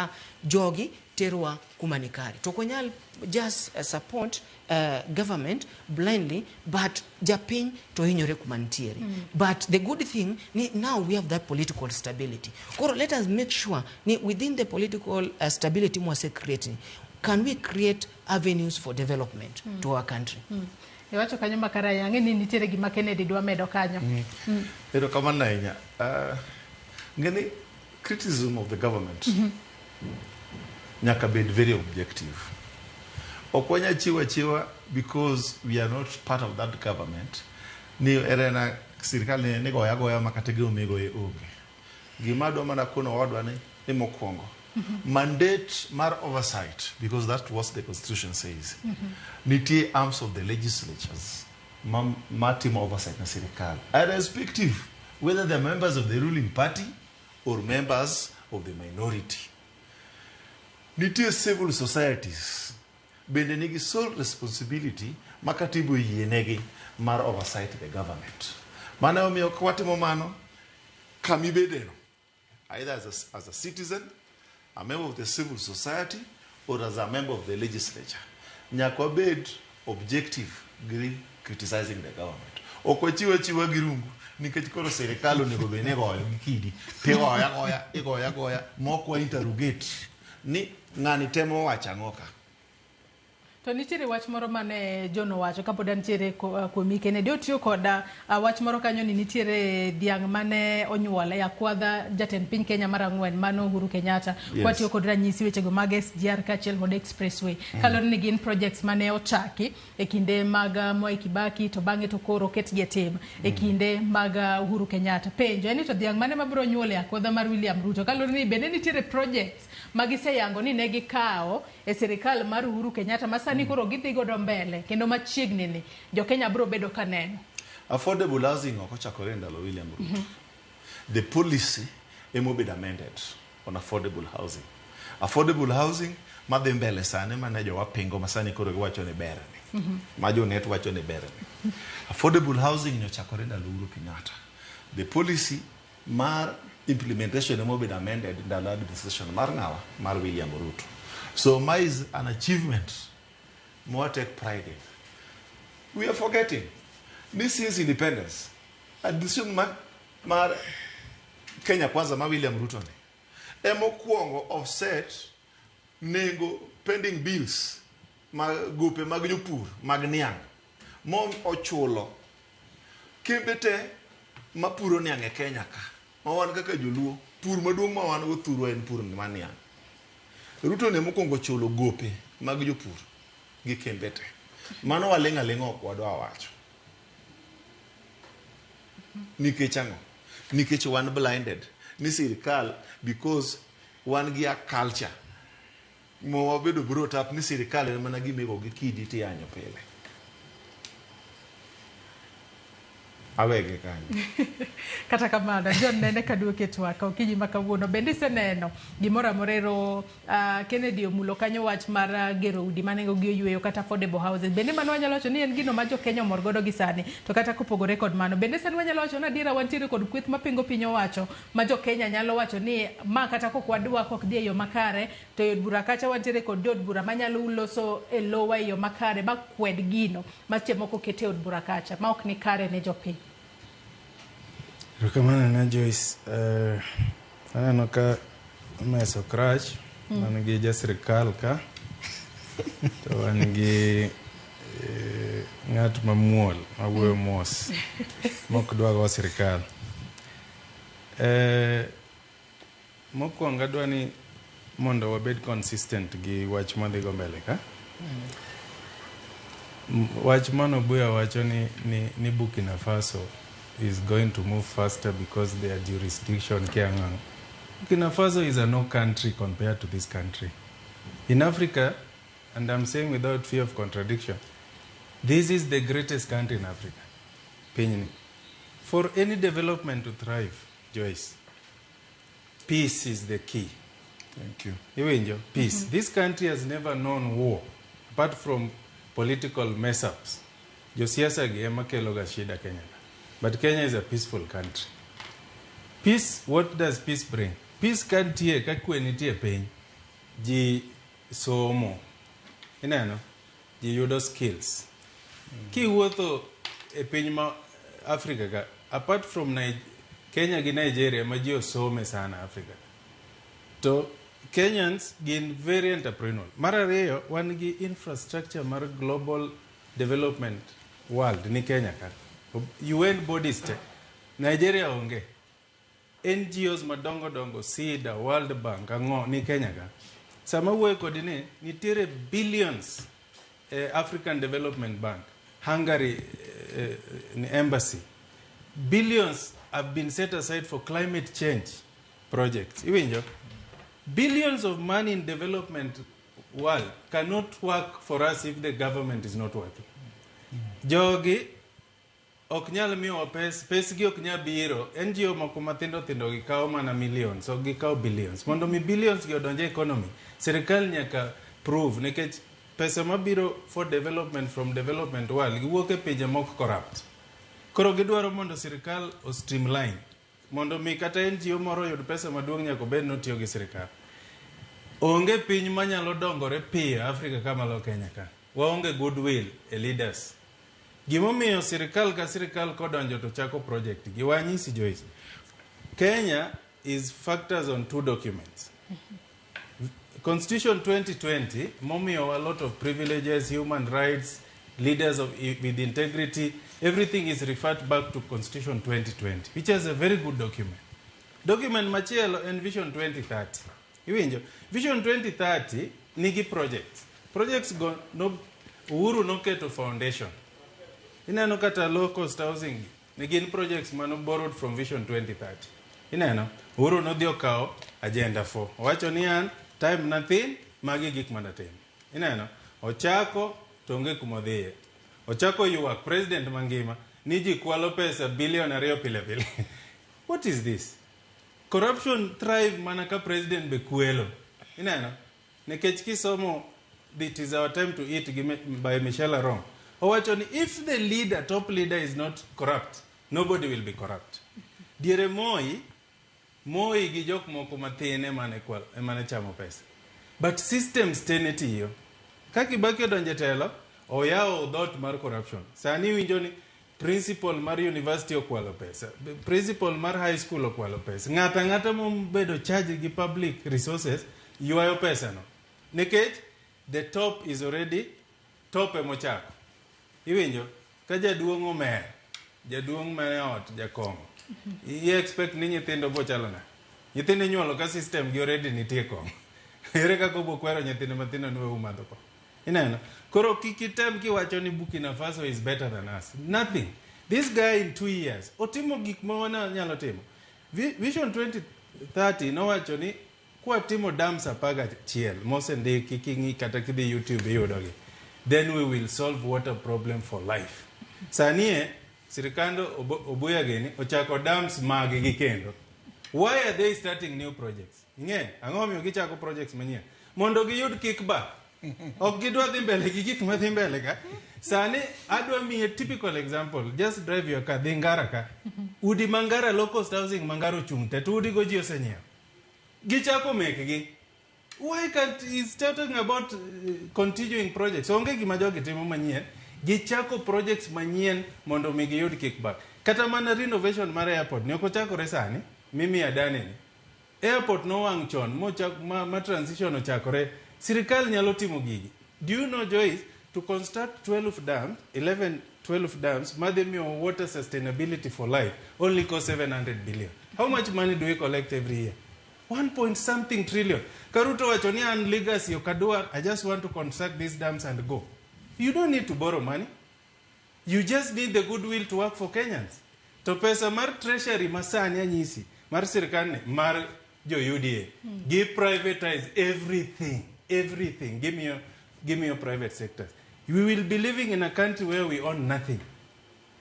jogi terowa kuma ni kare. To ok wanyal just support government blindly, but japiny to hinyore kuma nitiere. But the good thing ni now we have that political stability. Koro let us make sure ni within the political stability mwase create, can we create avenues for development to our country? Iwacho kanyo makara ang'e ni nitiere gima Kennedy dwa medo kanyo. Erokamano ahinya. Ng'eni criticism of the government nyaka bed very objective. Ok wanyal chiwo achiwa because we are not part of that government. Ni erena sirikal ni goya agoya ma kata gima migoye onge. Gima adwa mana kono owadwa ni mokwongo. Mandate mar oversight, because that's what the constitution says. Nitie arms of the legislatures ma timo oversight na sirikal. Irrespective whether they're members of the ruling party or members of the minority. Nitie civil societies bende nigi sole responsibility ma katiba oyienegi mar oversight the government. Mano emomiyo ka watimo mano, kamibedeno, either as a citizen, a member of the civil society, or as a member of the legislature, nyaka wabed objective gi criticizing the government. Ok wachiw achiwa gi rungu nikech koro sirikal onego bed ni igoyo gi kidi tigoyo agoya igoyo agoya mok wa interrogate ni ng'ani temo wacho ang'o ka. To nitiere wach moro mane John owacho kapod antiere kuomi Kennedy, otiyo koda wach moro kanyo ni nitiere dhiang' mane onyuol e akwadha jatend piny Kenya mar ang'wen mano Uhuru Kenyatta. Kwatiyo kod ranyisi wechego mag SGR kaachiel kod Expressway. Kaluwore ni gin projects mane ochaki e kinde mag Mwai Kibaki to bang'e to koro oketgi e tim e kinde mag Uhuru Kenyatta. Penjo en ni to dhiang' mane mabiro nyuol e akwadha mar William Ruto kaluwore ni bende nitiere projects magiseyango ni ne gikawo e sirikal mar Uhuru Kenyatta ma sani koro gidhi godo mbele kendo machiegni ni jo-Kenya biro bedo ka neno. Affordable housing ok ochakore e ndalo William Ruto. The policy emobedo amended on affordable housing. Affordable housing madhi mbele sani mane jowa pingo ma sani koro giwacho ni ber ni. Ma jonet wacho ni ber ni. Affordable housing ni ochakore ndalo Uhuru Kenyatta. The policy mar implementation emobedo amended ndalo administration mar ng'awa mar William Ruto. So ma is an achievement more take pride in. We are forgetting this since independence, administration mar Kenya Kwanza ma William Ruto ni emokwongo offset nengo pending bills mag gope mag jopur mag niang' mo ochulo kembe te mapuro niang' e Kenya ka ma wan kaka joluo pur maduong' ma wan go thurwa en pur mar niang'. Ruto ne mokwongo chulo gope mag jopur gi kembe te. Mano waling' aling'a ok wadwa wacho. Nikech ang'o? Nikech wan blinded ni sirikal because wan gi a culture ma wabedo brought up ni sirikal en mana gima igo gi kidi tiyanyo pile. Awege kanyo. Kata kamano, John nene kaduoke twak okinyi ma kawuono. Bende iseneno gimoro amora ero Kennedy omulo kanyo wach mar gero udi ma nengo gi oyweyo kata affordable houses. Bende mano wanyalo wacho ni en gino ma jo Kenya omor godo gi sani. To kata kopogore kod mano, bende sani wanyalo wacho ni adiera wantiere kod kweth mapingo piny owacho ma jo Kenya nyalo wacho ni ma kata kok wadwa kok dhi e yo makare to e od bura kacha wantiere kod jood bura manyalo loso e lowa e yo makare ma kwed gino ma seche moko kete e od bura kacha ma ok ni kare ne jopiny. Erokamano ne Joyce. Aneno ka mesa ok rach. Wan gi ja sirikal ka to wan gi Ng'at mamuol, mawuoyo mos, mok dwa go sirikal. Mokwongo adwa ni mondo wabed consistent gi wach madhi go mbele ka. Wach mano Buya wacho ni Burkina Faso is going to move faster because their jurisdiction kia ng'ang'. Burkina Faso is a no country compared to this country. In Africa, and I'm saying without fear of contradiction, this is the greatest country in Africa. Pinyni. For any development to thrive, Joyce, peace is the key. Thank you. Iwinjo, peace. This country has never known war, apart from political mess-ups. Josiasa gi ema kelo ga shida Kenya ka. But Kenya is a peaceful country. Peace, what does peace bring? Peace ka nitie, ka kwe nitie piny, ji somo. Ineno? Ji yudo skills. Kiwuotho e piny ma Africa ka, apart from Kenya gi Nigeria ma ji osome sana Africa. To Kenyans gin very entrepreneurial. Mar ariyo, wan gi infrastructure mar global development world ni Kenya ka. UN bodies te. Nigeria onge. NGOs madongo dongo, SIDA, World Bank, ang'o ni Kenya ka. Sama wuoyo kodi ni, nitiere billions African Development Bank, Hungary Embassy. Billions have been set aside for climate change projects. Iwinjo? Billions of money in development world cannot work for us if the government is not working. Jogi ok nyal miyowa pes, pesgi ok nyal biro. NGO moko mathindo thindo gi kawo mana millions, ok gikawo billions. Mondo mi billions gi odonj e economy, sirikal nyaka prove nikech pesa mabiro for development from development world giwuok e pinje mok corrupt. Koro gidwaro mondo sirikal o streamline mondo mi kata NGO moro oyud pesa maduong' nyaka obed notiyo gi sirikal. Onge piny manyalo dongore piyo Afrika ka malo Kenya ka. Waonge goodwill e leaders. Gimomiyo sirikal ka sirikal kodonjo to chako project gi wanyisi Joyce. Kenya is factors on two documents. Constitution 2020 momiyo a lot of privileges, human rights, leaders with integrity, everything is referred back to Constitution 2020, which is a very good document. Document machielo en Vision 2030. Iwinjo? Vision 2030 nigi projects. Projects go no, Uhuru noketo foundation. Ineno kata low cost housing gi, ne gin projects mano borrowed from Vision 2030. Ineno? Uhuru nodhi okawo agenda 4. Owacho ni an time nathin, magi gik manatim. Ineno? Ochako to onge kumodhiye. Ochako ywak president mangima ni ji kwalo pesa bilion 2 pile pile. What is this? Corruption thrive mana ka president be kwelo. Ineno? Nikech kisomo It Is Our Time to Eat by Michelle Aron. Owacho ni if the leader, top leader is not corrupt, nobody will be corrupt. Diere Moi, Moi gi jok moko mathin ema ne chamo pesa. But systems te ne tiyo. Ka Kibaki odonjo e telo, oyawo dhoot mar corruption. Sani iwinjo ni principal mar university okwalo pesa, principal mar high school okwalo pesa. Ng'ato ang'ata mobedo charge gi public resources ywayo pesa no. Nikech the top is already top emochako. Iwinjo? Ka jaduong' omer, jaduong' mane ot jakong'o. I expect ni nyithindo bo chalo nade? Nyithindo inyuolo ka system gi already nitie kong'o. Ere kaka obo kwero nyithindo mathindo ni we umadho kong'o? Ineno? Koro kik item kiwacho ni Burkina Faso is better than us. Nothing. This guy in 2 years otimo gik ma wanyalo timo. Vision 2030 nowacho ni kwatimo dams 11 mosendiki king'i kata kidhi YouTube iyudogi. Then we will solve water problem for life. Sani e sirikand Obuya gini ochako dams mag gi kendo. Why are they starting new projects? Ing'e, ang'o momiyo gichako projects manyien? Mondo giyud kickback. Ok gidwa dhi mbele gi gik madhi mbele ka. Sani adwa miye typical example. Just drive your car, dhi Ngara ka. Udi Mangara, low cost housing Mangara ochung' te, to udi go ji osenyiewo. Gichako mekgi. Why can't he's talking about continuing projects? Onge gima jogi timo manyien. Gichako projects manyien mondo mi giyud kickback. Kata mana renovation mar airport ne ok ochakore sani, mimi adani ni. Airport nowang' chon mochak ma transition ochakore. Sirikal nyalo timo gigi. Do you know Joyce, To construct 12 dams, 11, 12 dams, madhi miyo water sustainability for life, only cost 700 billion. How much money do we collect every year? 1 point something trillion. Ka Ruto wacho ni an legacy ok adwar, I just want to construct these dams and go. You don't need to borrow money. You just need the goodwill to work for Kenyans. To pesa mar treasury masani anyisi, mar sirkal ni, mar jo UDA, gi privatize everything, everything. Give me your private sectors. We will be living in a country where we own nothing.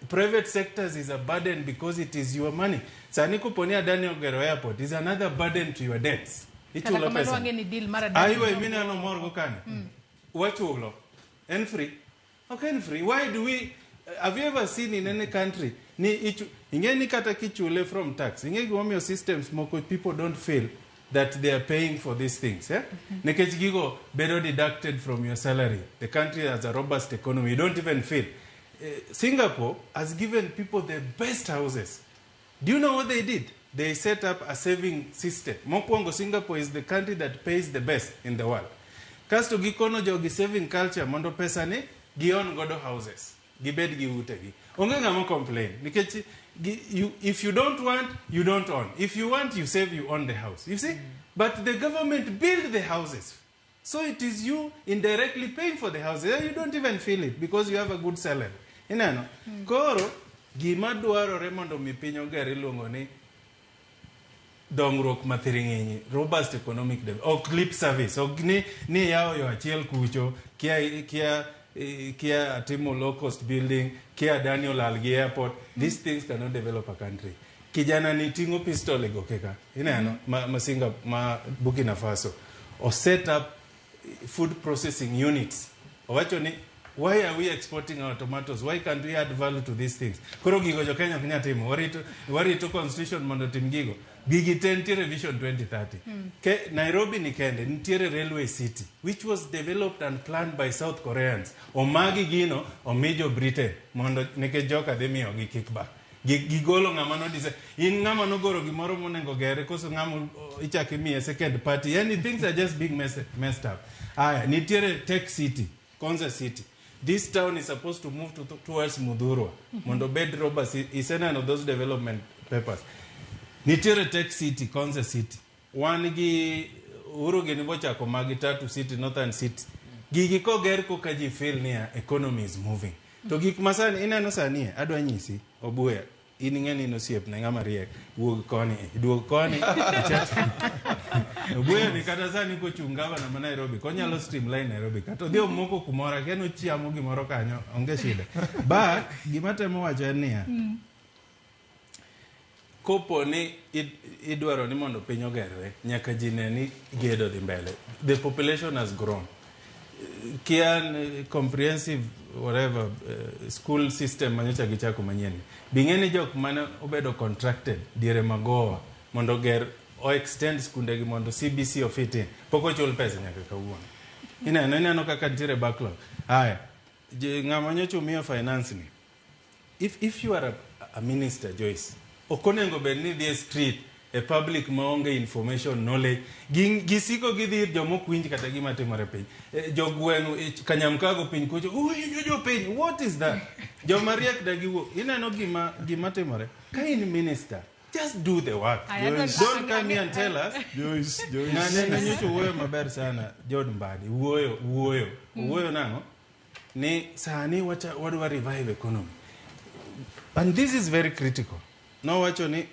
Private sectors is a burden because it is your money. Sani koponi Adani ogero airport is another burden to your debts. Kata Ichulo kamano pesa. wang'e ni deal mar Adani Aiwe mineno mor go kane. Wachulo. En free. Ok en free. Why do we have you ever seen in any country ni ichu ing'e ni kata kichule from tax, ing'e gimomiyo systems moko people don't feel that they are paying for these things, eh? Nikech gigo bedo deducted from your salary. The country has a robust economy. You don't even feel. Singapore has given people the best houses. Do you know what they did? They set up a saving system. Mokwongo, Singapore is the country that pays the best in the world. Kasto gikono jogi saving culture mondo pesa ni gion godo houses. Gibed gi utegi. Onge ng'ama complain. Nikech you, if you don't want, you don't own. If you want, you save, you own the house. You see? But the government build the houses. So it is you indirectly paying for the houses. You don't even feel it because you have a good salary. Ineno? Koro, gima dwarore mondo mi piny oger iluongo ni dongruok mathiring'inyi, robust economic development, ok lip service, ok ni yawo yo achiel kucho, kia atimo low cost building, kia Adani olal gi airport. These things cannot develop a country. Kijana ni ting'o pistol e goke ka, ineno, ma ma Burkina Faso, o set up food processing units. Owacho ni why are we exporting our tomatoes? Why can't we add value to these things? Koro gigo jo Kenya ok nyal timo. Warito constitution mondo otim gigo. Gigi te nitiere Vision 2030. Nairobi ni kende nitiere railway city which was developed and planned by South Koreans. Omagi gino omi jo Britain mondo nikech joka dhi miyogi kickback. Gigolo ng'ama no design. In ng'ama nogoro gimoro monego gere koso ng'ama ichako imiye second party. Yani things are just being messed up. Aya, nitiere tech city, Konza City. This town is supposed to move towards Muthurwa. Mondo bed robust. Iseneno those development papers. Nitiere tech city, Konza City. Wan gi Uhuru gini bochako magi Tatu City, Northern City. Gigi koger koka ji feel niya economy is moving. To gik masani ineno sani e, adwa nyisi Obuya, in ing'e ni in osiepna ng'ama riek, wuog koni, duog koni, Obuya ni kata sani kochung' gavana ma Nairobi, konyalo streamline Nairobi, kata odhi omoko kumoro, akia ni ochiamo gimoro kanyo, onge shida. But gima temo wacho en niya, kopo ni idwaro ni mondo piny ogerre, nyaka ji ne ni gedo dhi mbele. The population has grown. Kia comprehensive whatever school system manyocha gichako manyien ni. Bing'e ni jok mane obedo contracted diere magowa mondo oger o extend skundegi mondo CBC ofit in, pok ochul pesa nyaka kawuono. Ineno kaka nitiere backlog. Aya, ng'ama nyocha omiyo finance ni, if you are a minister, Joyce, ok onego bed ni idhi e street e public maonge information knowledge. Gisiko gidhi ir joma ok winj kata gima timore piny. Jogweng' Kanyamkago piny kucho, "Uwinjo jopiny, what is that?" Joma riek da giwuok. Ineno gima timore. Ka in minister, just do the work. Aya, Don't come here and tell us. Joyce, Joyce. Ng'ane nyocha wuoyo maber sana, John Mbadi. Wuoyo, wuoyo. Wuoyo nang'o? Ni sani wadwa revive economy. And this is very critical. Nowacho ni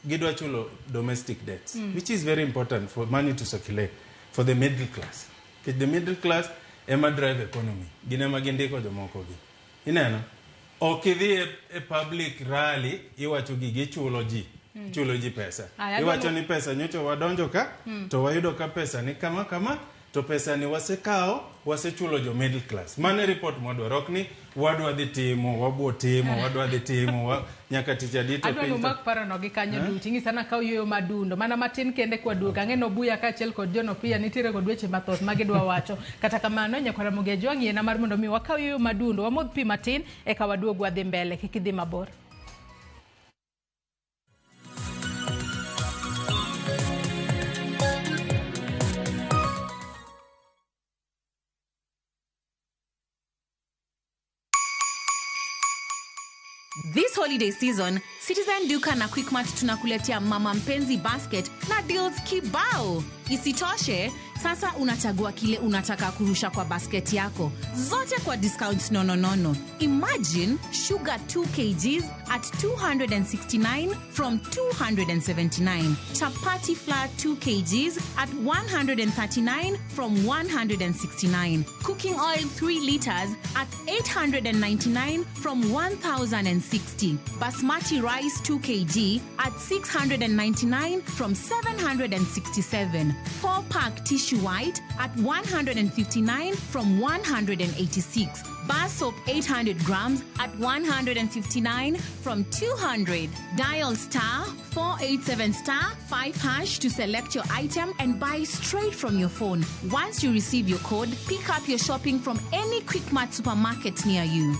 gidwa chulo domestic debts, which is very important for money to circulate for the middle class. Nikech the middle class ema drive economy. Gin ema gindiko jomoko gi. Ineno? Ok idhi e public rally iwacho gigi ichulo ji. Ichulo ji pesa. Aya, Iwacho ni pesa nyocha wadonjo ka to wayudo ka pesa ni kama kama to pesa ni wasekawo wasechulo jo middle class. Mano e report mwadwaro. Ok ni wadwa dhi timo, wabwo timo, wadwa dhi timo, nyaka tich adi to Adwa ni piny to umak parono gi kanyo duto. Ing'isa na kaw yueyo madundo. Mana matin kende kwaduogo. Ang'e ni Obuya kaachiel kod John Opiya nitiere kod weche mathoth ma gidwa wacho. Kata kamano, nyakwar Ramogi Ajwang' yiena mar mondo mi wakaw yueyo madundo. Wamodh pi matin eka waduog wadhi mbele. Kik idhi mabor. This holiday season, Citizen Duka na Quickmart tunakuletea Mama Mpenzi Basket na deals kibao. Isitoshe, sasa unachagua kile unataka kurusha kwa basket yako, zote kwa discounts nononono. Imagine sugar 2 kgs at 269 from 279, chapati flour 2 kgs at 139 from 169, cooking oil 3 liters at 899 from 1060, basmati rice 2 kg at 699 from 767, 4 pack tissue white at 159 from 186, bar soap 800 grams at 159 from 200. Dial star 487 star 5 hash to select your item and buy straight from your phone. Once you receive your code, pick up your shopping from any Quickmart supermarket near you.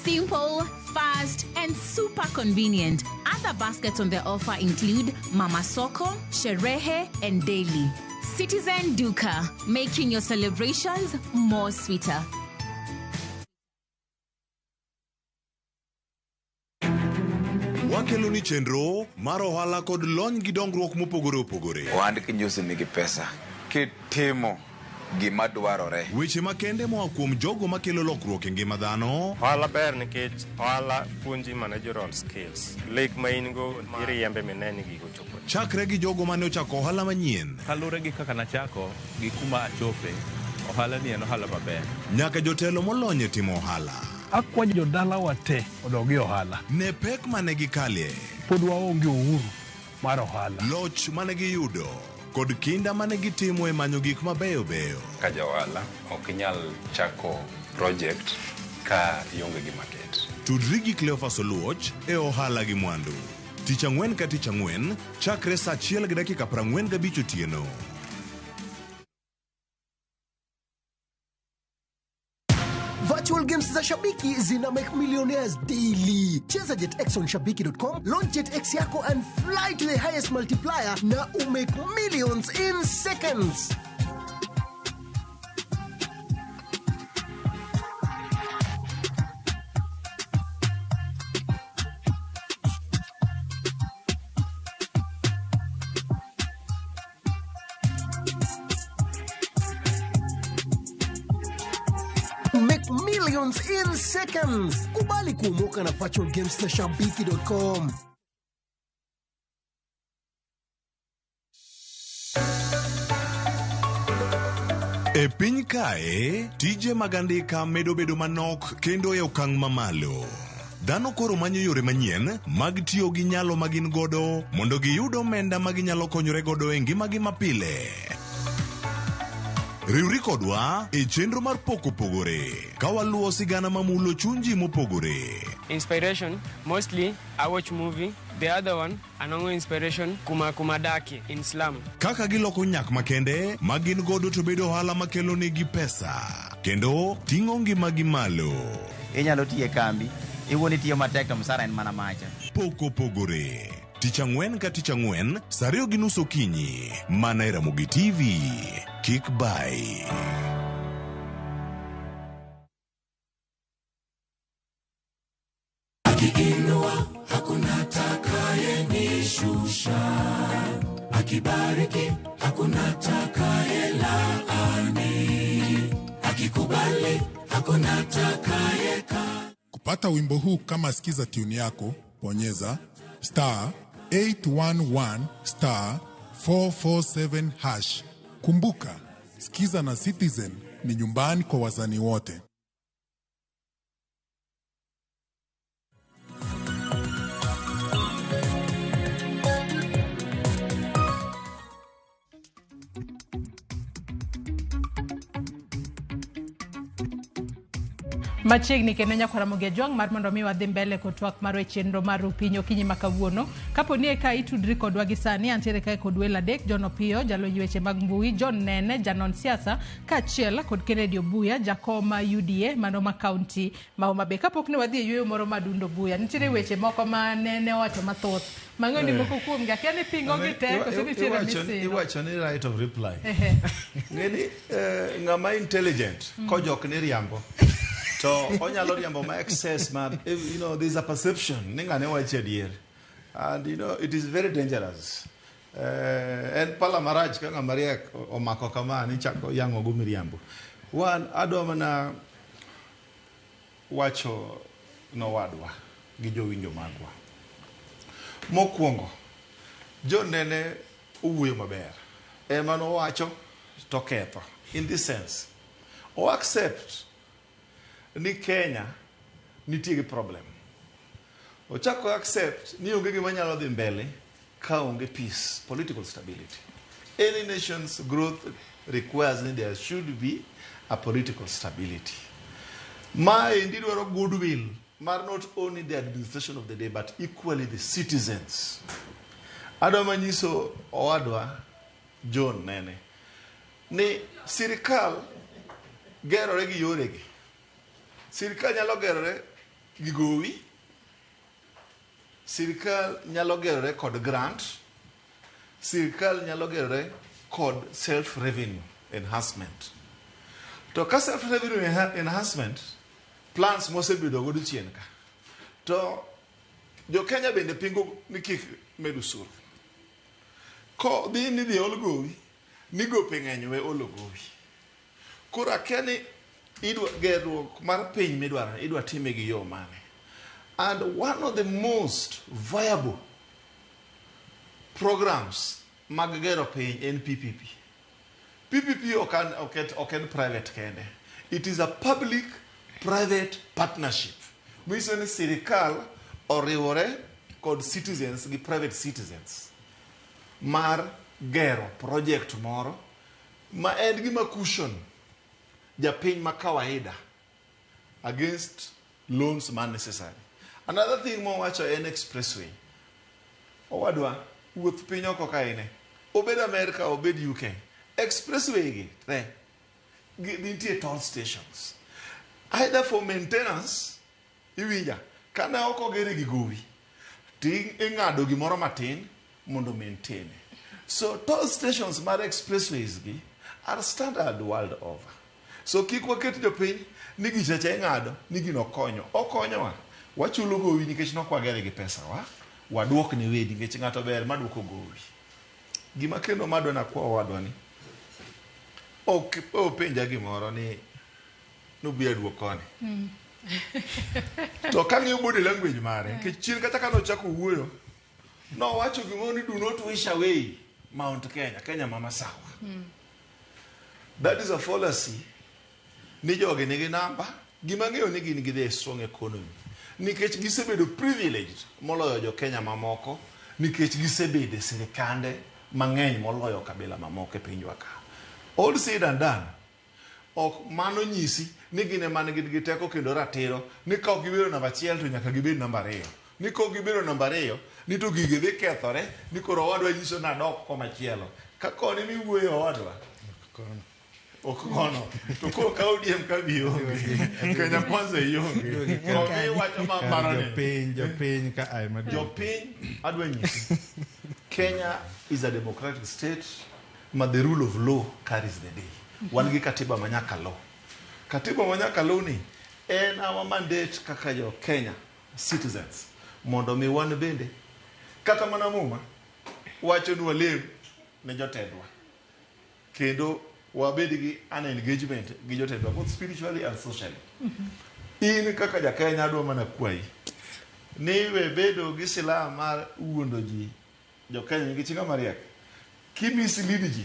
Simple, fast, and super convenient. Other baskets on the offer include Mama Soko, Sherehe, and Daily. Citizen Duka, making your celebrations more sweeter. Wakelo ni chenro mar ohala kod lony gi dongruok mopogore opogore. Ohand kinjusi nigi pesa kitimo gima dwarore. Weche makende moa kuom jogo makelo lokruok e ngima dhano. Ohala ber nikech ohala puonji managerial skills. Lek ma in go iriembe mine ni gigo chopo. Chakre gi jogo mane ochako ohala manyien. Kaluwore gi kaka nachako gi kuma achope, ohala ni en ohala maber. Nyaka jotelo molony e timo ohala. Akwayo jodalawa te odog e ohala. Ne pek mane gikalie. Pod waonge uhuru mar ohala. Loch mane giyudo kod kinda mane gitimo e manyo gik mabeyo beyo. Ka ja ohala ok inyal chako project ka ionge gi market. Tudri gi Cleophas Oluoch e ohala gi mwandu. Tich ang'wen ka tich ang'wen chakre saa 1:45 otieno. Virtual games za Shabiki zina make millionaires daily. Cheza JetX on shabiki.com, launch JetX yako and fly to the highest multiplier na umake millions in seconds. Make millions in seconds. Kubali kuomoka na virtual games za shabiki.com. E piny kae, tije mag andika medo bedo manok kendo e okang' mamalo. Dhano koro manyo yore manyien mag tiyo gi nyalo ma gin godo mondo giyud omenda ma ginyalo konyore godo e ngimagi mapile. Riwri kodwa e chenro mar Pok Opogore ka waluwo sigana mamulo chuny ji mopogore. Inspiration, mostly I watch movie. The other one, anongo inspiration, kuma kumadaki in slum. Kaka giloko nyak makende ma gin godo to bedo ohala makelo negi pesa kendo ting'o ngimagi malo. Inyalo tiyo e kambi, iwuon itiyo matek to msara en mana macha. Pok Opogore. Tich ang'wen ka tich ang'wen, saa 2:30 okinyi, mana e Ramogi TV. Kik bai. Akiinua hakuna atakayenishusha, akibariki hakuna atakayelaani, akikubali hakuna atakayeka. Kupata wimbo huu kama sikiza tune yako, bonyeza star 811 star 447 hash. Kumbuka, Sikiza na Citizen ni nyumbani kwa wazani wote. Machiegni kendo nyakwar Ramogi Ajwang' mar mondo mi wadhi mbele kod twak marwa e chenro mar Rupiny okinyi ma kawuono. Kapo ni eka itudri kodwa gi sani, antiere kae kod welo adek, John Opiyo, jalony weche mag mbui, John Nene, janon siasa, kaachiel kod Kennedy Obuya, jakom ma UDA mano ma kaunti ma Homa Bay. Kapok ne wadhi e yueyo moro madundo Obuya, nitiere weche moko ma nene owacho mathoth. Mang'eyo ni moko kuomgi, akia ni pingo gi te, koso nitiere misino. Iwacho ni right of reply. Ng'eni ng'ama intelligent kojok ni riambo. To onyalo riambo ma excess ma, there's a perception ni ng'ane wacho adier. And it is very dangerous. En pala marach ka ng'ama riek omako kama ni chako yang'o go miriambo. Wan adwa mana wacho nowadwa gi jowinjo magwa. Mokwongo, John nene owuoyo maber. Ema nowacho to ketho. In this sense, o accept ni Kenya nitie gi problem. Ochako accept ni onge gima nyalo dhi mbele ka onge peace, political stability. Any nation's growth requires that there should be a political stability. Ma endi dwaro goodwill mar not only the administration of the day but equally the citizens. Adwa manyiso owadwa John Nene ni sirikal gerore gi yoregi. Sirikal nyalo gerore gi gowi, sirikal nyalo gerore kod grant, sirikal nyalo gerore kod self revenue enhancement. To ka self revenue enhancement plans mosebedo godo chien ka, to jo Kenya bende pingo ni kik med osuru. Ko dhi ni dhi ol gowi, ni gope ng'eny we olo gowi. Koro akia ni idwa gerruok mar piny midwaro, idwa time gi yo mane. And one of the most viable programs mag gero piny en PPP. PPP ok en private kende. It is a public private partnership. Manyiso ni sirikal oriwore kod citizens gi private citizens mar gero project moro ma en gima cushion japiny ma kawaida against loans ma necessary. Another thing mowacho en expressway. Owadwa, wuoth piny oko ka ine. Obed America, obed UK. Expressway gi te nitie toll stations. Either for maintenance, iwinja, kane ok ogere gi gowi, to ing'ado gimoro matin mondo maintain. So toll stations mar expressways gi are standard world over. So kik waket jopiny ni gichacha ing'ado ni gino konyo. Okonyowa. Wachulo gowi nikech nok wagere gi pesa wa. Waduok ne wedi nikech ng'ato ber maduoko gowi. Gima kendo madwa nakwa owadwa ni ok openja gimoro ni nobiro duok koni. To kang'iyo body language mare, nikech chien kata kane ochako wuoyo, nowacho gimoro ni do not wish away Mount Kenya, Kenya ma masawa. That is a fallacy. Ni jogi nigi namba, gima ng'eyo ni gin gi the strong economy. Nikech gisebedo privileged moloyo jo Kenya mamoko, nikech gisebedo e sirikande mang'eny moloyo kabila mamoko e pinywa ka. All said and done, ok mano nyisi ni gin ema gin gi teko kendo ratiro ni ka ok gibedo namba achiel to nyaka gibed namba ariyo. Ni ka ok gibedo namba ariyo, ni to gige dhi kethore, ni koro owadwa nyiso ni adok komachielo. Ka koni miwuoyo owadwa, ok kono. To koro ka ODM ka bi onge, Kenya Kwanza ionge. Komi wacho ma paro ni. Jopiny ka ae maduong'. Jopiny adwa nyisi. Kenya is a democratic state ma the rule of law carries the day. Wan gi katiba ma nyaka luw. Katiba ma nyaka luw ni en our mandate kaka jo Kenya citizens mondo mi wan bende kata mana Muma wacho ni walem ne jotendwa kendo wabed gi an engagement gi jotendwa both spiritually and socially. In kaka ja Kenya adwa mana kwayi ni we bedo gi silaha mar wuondo ji jo Kenya nikech ng'ama riek ki mislead ji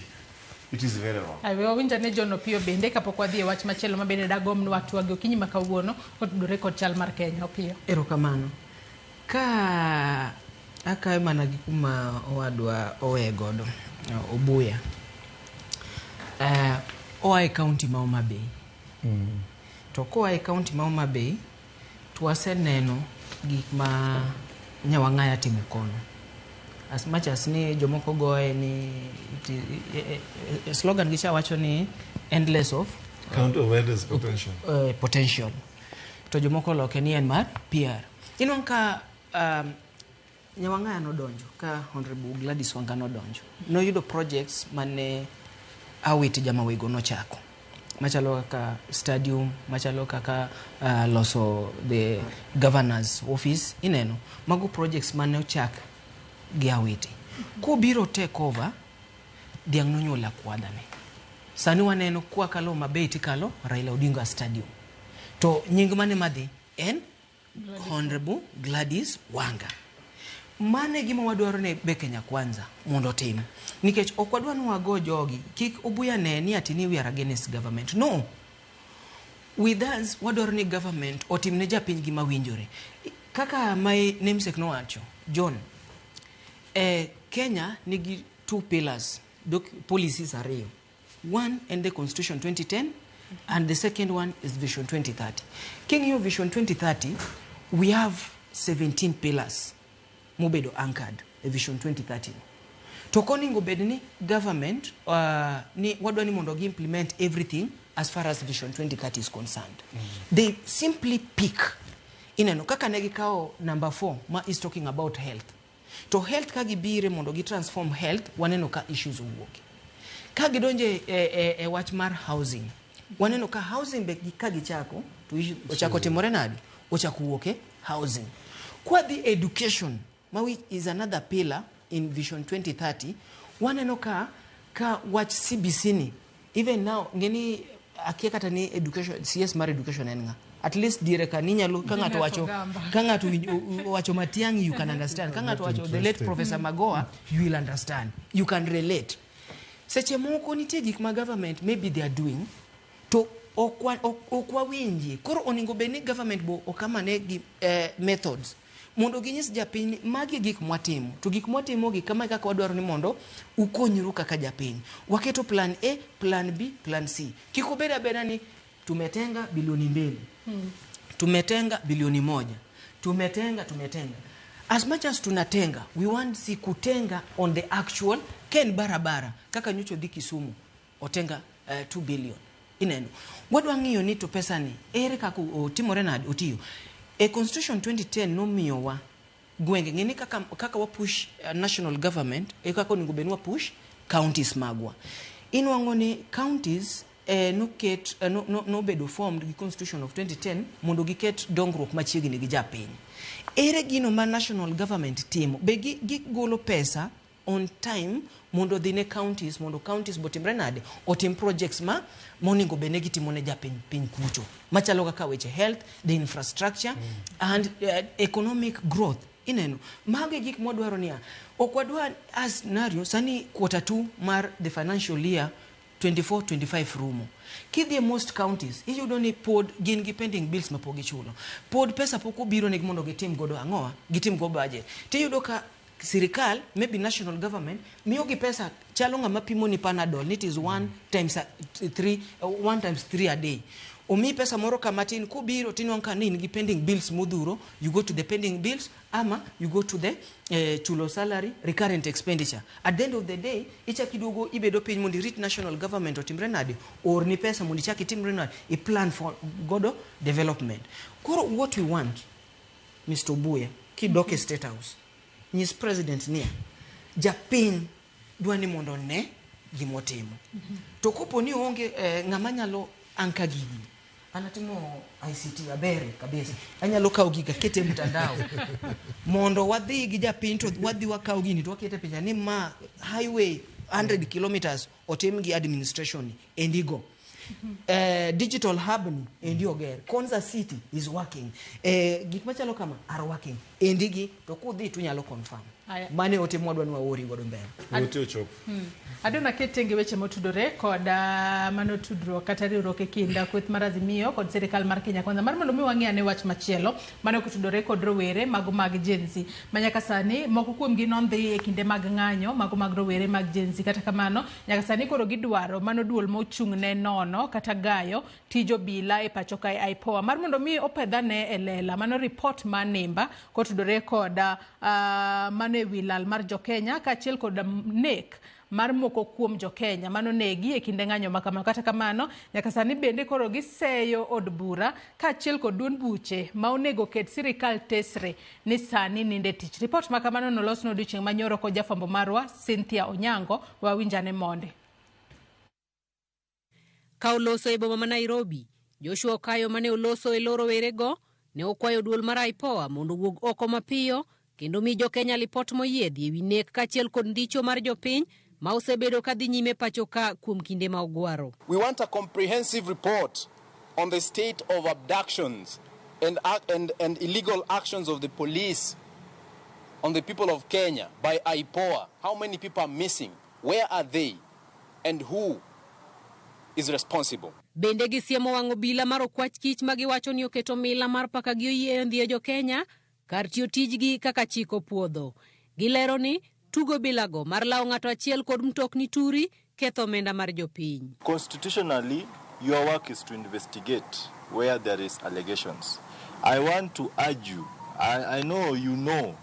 it is very wrong. Ai, we wawinjo ne John Opiyo bende kapok wadhi e wach machielo ma bende dagomb ni watwagi okinyi ma kawuono kotudore kod chal mar Kenya. Opiyo. Erokamano. Ka akawe mana gi kuma owadwa oweye godo, Obuya. Oa e kaunti ma Homa Bay. To koa e kaunti ma Homa Bay, to waseneno gik ma Nyawang'aya timo kono. As much as ni jomoko goye ni slogan gicha wacho ni endless of Count of endless potential. Potential. To jomoko loke ni en mar PR. Inwang' ka Nyawang'aya nodonjo, ka Honorable Gladys Wanga nodonjo. Noyudo projects mane Awiti Jamawego nochako. machalo kaka stadium, machalo kaka loso the governor's office. Ineno mago projects mane ochak gi Awiti. Kobiro take over, dhiang' nonyuolo akwadhane. Sani waneno kwa kalo Homa Bay tikalo Raila Odinga Stadium. To nying mane madhi en Honorable Gladys Wanga. Mano e gima wadwaro ne be Kenya Kwanza mondo otim. Nikech ok wadwa ni wago jogi, kik Obuya ne ni ati ni we are against government. No. With us, wadwaro ni government otim ne japiny gima winjore. Kaka my namesake nowacho, John, Kenya nigi two pillars, policies ariyo. One and the Constitution 2010 and the second one is Vision 2030. King'iyo Vision 2030, we have 17 pillars mobedo anchored e Vision 2030. To koningo bed ni government ni wadwa ni mondo gi implement everything as far as Vision 2030 is concerned. They simply pick. Ineno kaka ne gikawo number 4 ma is talking about health. To health ka gibire mondo gi transform health, waneno ka issues owuok. Ka gidonje e wach mar housing, waneno ka housing be ka gichako to issue ochako timore nade? Ochako wuok e housing. Kwa dhi education, ma which is another pillar in Vision 2030, waneno ka wach CBC ni, even now, ngeni akia kata ni education, CS mar education en ng'a? At least diere ka ninyalo ka ng'ato wacho, ka ng'ato wacho Matiang'i, you can understand. Ka ng'ato wacho the late Professor Magoha, you will understand. You can relate. Seche moko nitie gik ma government maybe they are doing to ok wawinji. Koro onego bed ni government bo okamane gi methods mondo ginyis japiny ni magi e gik mwatimo, to gik mwatimo gi kama e kaka wadwaro ni mondo ukonyru kaka japiny. Waketo plan A, plan B, plan C. Kik obed abeda ni tumetenga bilioni 2, tumetenga bilioni 1, tumetenga, tumetenga. As much as tunatenga, we want si kutenga on the actual ken barabara kaka nyocha odhi Kisumu otenga 2 billion. Ineno wadwa ng'iyo ni to pesa ni ere kaka otimore nade otiyo. E Constitution 2010 nomiyowa gwenge ng'eni kaka wa push national government e kaka onego bed ni wa push counties magwa. Inwang'o ni counties noket nobedo formed gi Constitution of 2010 mondo giket dongruok machiegni gi japiny. Ere gino ma national government timo? Be gigolo pesa on time mondo odhi ne counties, mondo counties botimre nade, otim projects ma monego bed ni gitimo ne japiny piny kucho, machalo kaka weche health, the infrastructure and economic growth? Ineno mago e gik mwadwaro niya ok wadwa as scenario sani quarter 2 mar the financial year 24-25 rumo. Kidhi e most counties iyudo ni pod gin gi pending bills ma pok gichulo, pod pesa pok obiro negi mondo gitim godo ang'owa, gitim go budget. Tiyudo ka sirikal, maybe national government, miyogi pesa chalo ng'ama pimo ni Panadol ni it is one times three, one times three a day. Omiyi pesa moro kamatin kobiro tinwang'o ka ne in gi pending bills modhuro. You go to the pending bills ama you go to the chulo salary, recurrent expenditure. At the end of the day ichak iduogo ibedo piny mondo irit national government otimre nade, orni pesa mondo ichak itimre nade, i plan for godo development. Koro what we want, Mr. Obuya, kidok e State House, nyis president niya japiny dwa ni mondo one gimotimo. To kopo ni onge ng'ama nyalo anka gigi, an atimo ICT abere kabisa, anyalo kawo giga akete e mtandao mondo wadhi gi japiny to wadhi wakaw gini to wakete picha ni ma highway 100 kilometers otim gi administration ni endigo, digital hub ni endi oger, Konza City is working, gik machalo kama are working endigi. To kudhi tunyalo confirm. Aya. Mane ote mwadwa ni waori godo mbele. Ote ochopo. Adwa naket tenge weche motudore kod mano tudruok kata riwruok e kind kweth mar Azimio kod sirikal mar Kenya Kwanza mar mondo mi wang'i ane wach machielo mane otudore kod rowere mago mag Gen Z ma nyaka sani moko kuomgi nondhi e kinde mag ng'anyo mago mag rowere mag Gen Z. Kata kamano nyaka sani koro gidwaro mano duol mochung' ne nono kata gayo tij obila e pacho kae IPOA mar mondo mi opedhane e lela mano report mar nimba kotudore kod mano e wi lal mar jokenya kaachiel kod nek mar moko kuom jokenya manonegi e kinde ng'anyo ma kamano. Kata kamano nyaka sani bende koro giseyo od bura kaachiel kod duond buche ma onego ket sirikal tesre ni sani ninde tich. Ripot ma kamano nolos no odiochieng' manyoro kod jafwambo marwa Cynthia Onyango. Wawinjane monde. Ka oloso e boma ma Nairobi, Joshua Okayo mane oloso e lo rowerego ne okwayo duol mar IPOA mondo owuog oko mapiyo kendo mi jokenya lipot moyiedhi ewi nek kaachiel kod ndicho mar jopiny ma osebedo ka dhi nyime pacho ka kuom kinde ma ogwaro. We want a comprehensive report on the state of abductions and illegal actions of the police on the people of Kenya by IPOA. How many people are missing? Where are they? And who is responsible? Bende gisiemo wang' obila mar okwach kich ma giwacho ni oketo mila mar paka gi oyieyo ndhiyo jo-Kenya kar tiyo tijgi kaka chik opuodho. Gilero ni tugo bilago mar lawo ng'ato achiel kod mtokni turi ketho omenda mar jopiny. Constitutionally, your work is to investigate where there is allegations. I want to urge you, I know you know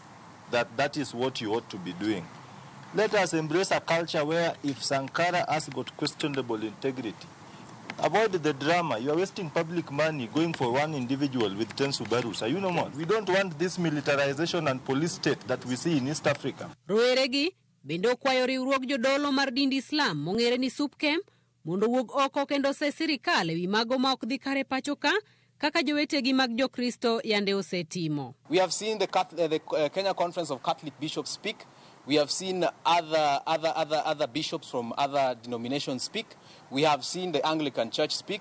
that that is what you ought to be doing. Let us embrace a culture where if Sankara has got questionable integrity, avoid the drama. You are wasting public money going for one individual with 10 Subarus. Are you normal? We don't want this militarization and police state that we see in East Africa. Roweregi bende okwayo riwruog jodolo mar dind Islam mong'ere ni SUPKEM mondo owuog oko kendo ose sirikal ewi mago ma ok dhi kare pacho ka kaka jowetegi mag Jokristo yande osetimo. We have seen the Kenya Conference of Catholic Bishops speak. We have seen other bishops from other denominations speak. We have seen the Anglican Church speak.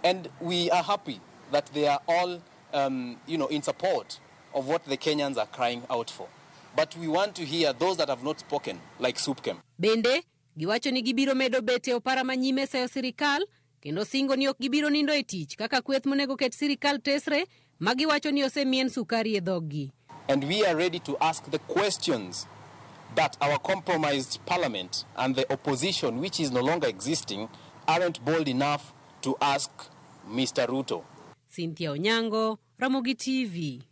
And we are happy that they are all in support of what the Kenyans are crying out for. But we want to hear those that have not spoken, like SUPKEM. Bende giwacho ni gibiro medo bet e opara manyime seyo sirikal kendo singo ni ok gibiro nindo e tich kaka kweth monego ket sirikal tesre ma giwacho ni osemien sukari e dhoggi. And we are ready to ask the questions that our compromised parliament and the opposition, which is no longer existing, aren't bold enough to ask Mr. Ruto. Cynthia Onyango, Ramogi TV.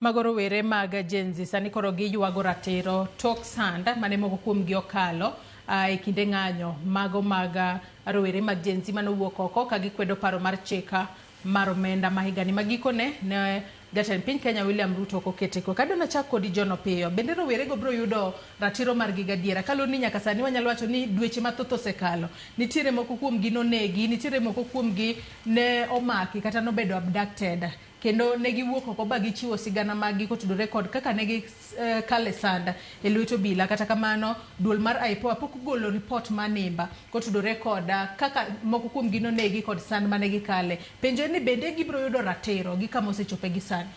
Mago rowere mag Gen Z sani koro giywago ratiro tok sand mane moko kuomgi okalo e kinde ng'anyo mago mag rowere mag Gen Z manowuok oko ka gikwedo paro mar chika mar omenda ma higani ma gikone ne jatend piny Kenya William Ruto ok okete kwe. Kadwa nachak kodi John Opiyo, bende rowerego biro yudo ratiro margi gadiera kaluwore ni nyaka sani wanyalo wacho ni dweche mathoth osekalo. Nitiere moko kuomgi nonegi, nitiere moko kuomgi ne omaki kata nobedo abducted kendo ne giwuok oko ba gichiwo sigana maggi kotudore kod kaka ne gikale sand e lwet obila. Kata kamano duol mar IPOA pok ogolo ripot manimba kotudore kod kaka moko kuomgi nonegi kod sand mane gikale. Penjo en ni bende gibiro yudo ratiro gi kama osechope gi sani?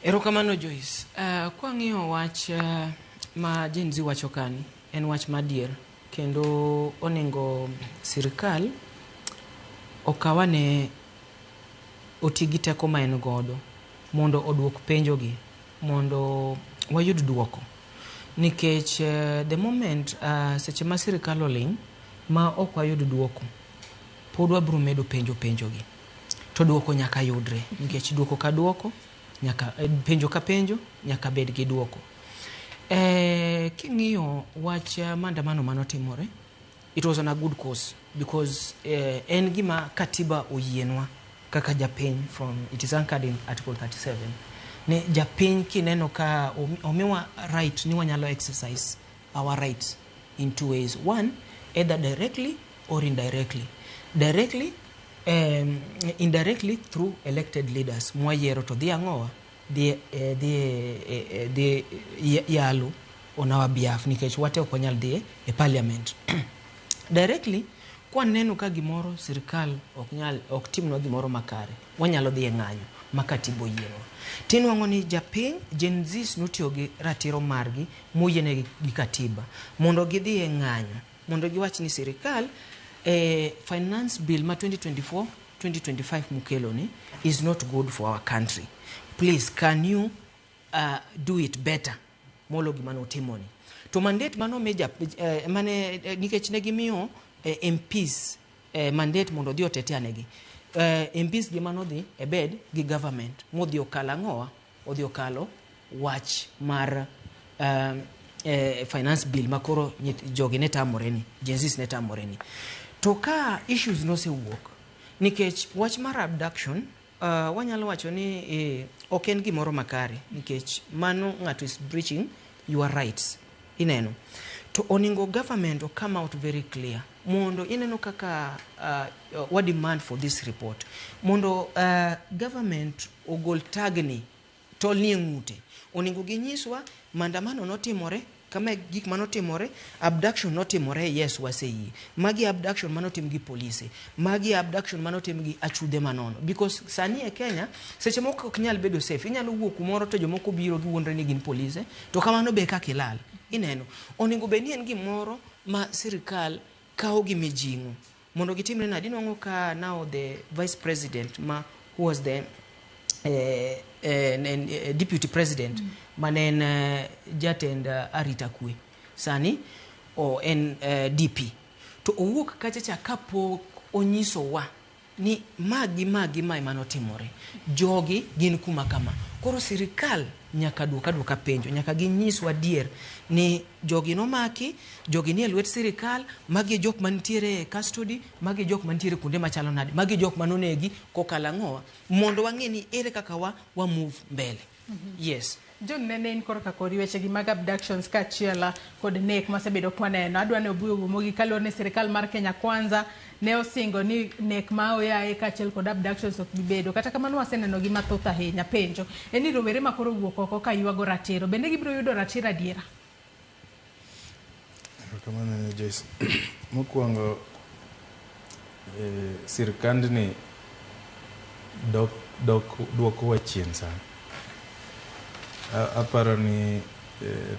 Erokamano Joyce. Kwang'iyo wach ma Gen Z wacho kani, en wach madier kendo onego sirikal okaw ane oti gi teko ma en godo mondo oduok penjogi mondo wayud duoko nikech the moment seche ma sirikal oling' ma ok wayud duoko pod wabiro medo penjo penjogi to duoko nyaka yudre nikech duoko ka duoko nyaka penjo ka penjo nyaka bed gi duoko. King'iyo wach maandamano manotimore, it was on a good cause because en gima katiba oyienwa kaka japiny from it is anchored in article 37 ni japiny kineno ka omiwa right ni wanyalo exercise our rights in two ways: one, either directly or indirectly. Directly, indirectly through elected leaders mwayiero to dhi ang'owa dhi yalo on our behalf nikech wate ok wanyal dhi e parliament. Directly, kwaneno ka gimoro sirikal ok nyal ok timnwa gimoro makare, wanyalo dhi e ng'anyo ma katiba oyienwa. Tinwang'o ni japiny Gen Zs notiyo gi ratiro margi moyienegi gi katiba mondo gidhi e ng'anyo mondo giwach ni sirikal finance bill ma 2024 2025 mukelo ni is not good for our country. Please, can you do it better molo gima notimoni? To mandate manomi mane nikech ne gimiyo MPs mandate mondo odhi otetea negi MPs gi manodhi e bed gi government modhi okalo ang'owa odhi okalo wach mar finance bill makoro jogi ne tamore ni Gen Zs ne tamore ni. To ka issues nosewuok nikech wach mar abduction, wanyalo wacho ni ok en gimoro makare nikech mano ng'ato is breaching your rights ineno. To oningo government o come out very clear mondo ineno kaka wa demand for this report mondo government ogol tagni tol ni e ng'ute. Oningo ginyiswa maandamano notimore kama e gik manotimore, abduction notimore, yes waseyie. Magi abduction manotim gi polise, magi abduction manotim gi achudhe manono. Because sani e Kenya, seche moko ok nyal bedo safe. Inyalo wuok kumoro to jomoko biro giwuondre ni gin polise, to kamano be kaka ilal. Ineno, onego bed ni en gimoro ma sirikal kawo gi mijing'o mondo gitimre nade. Inwang'o ka now the vice president ma who was the deputy president mane en jatend arita kwe sani o en DP to owuok kacha cha kapok onyisowa ni ma gi ma gi ma ema notimore, jogi gin kuma kama. Koro sirikal nyaka duok aduoka penjo, nyaka ginyiswa adier ni jogi nomaki, jogi nie lwet sirikal, magi e jok mantiere e custody, magi e jok mantiere kuonde machalo nade, magi e jok manonegi kokalo ang'owa, mondo wang'e ni ere kaka wa move mbele. Yes. John, nene in korka kori wechegi mag abductions kaachiel kod nek masebedo kwaneno. Adwa ni obuyo wuomogi kaluwore ni sirikal mar Kenya Kwanza ne osingo ni nek ma oyaye kaachiel kod abductions ok bi bedo. Kata kamano waseneno gi mathoth ahinya. Penjo en ni rowere ma koro owuok oko ka ywago ratiro, bende gibiro yudo ratiro adiera? Erokamano ne Joyce. Mokwongo, sirkandni dok, dok duokowa chien sana. Aparo ni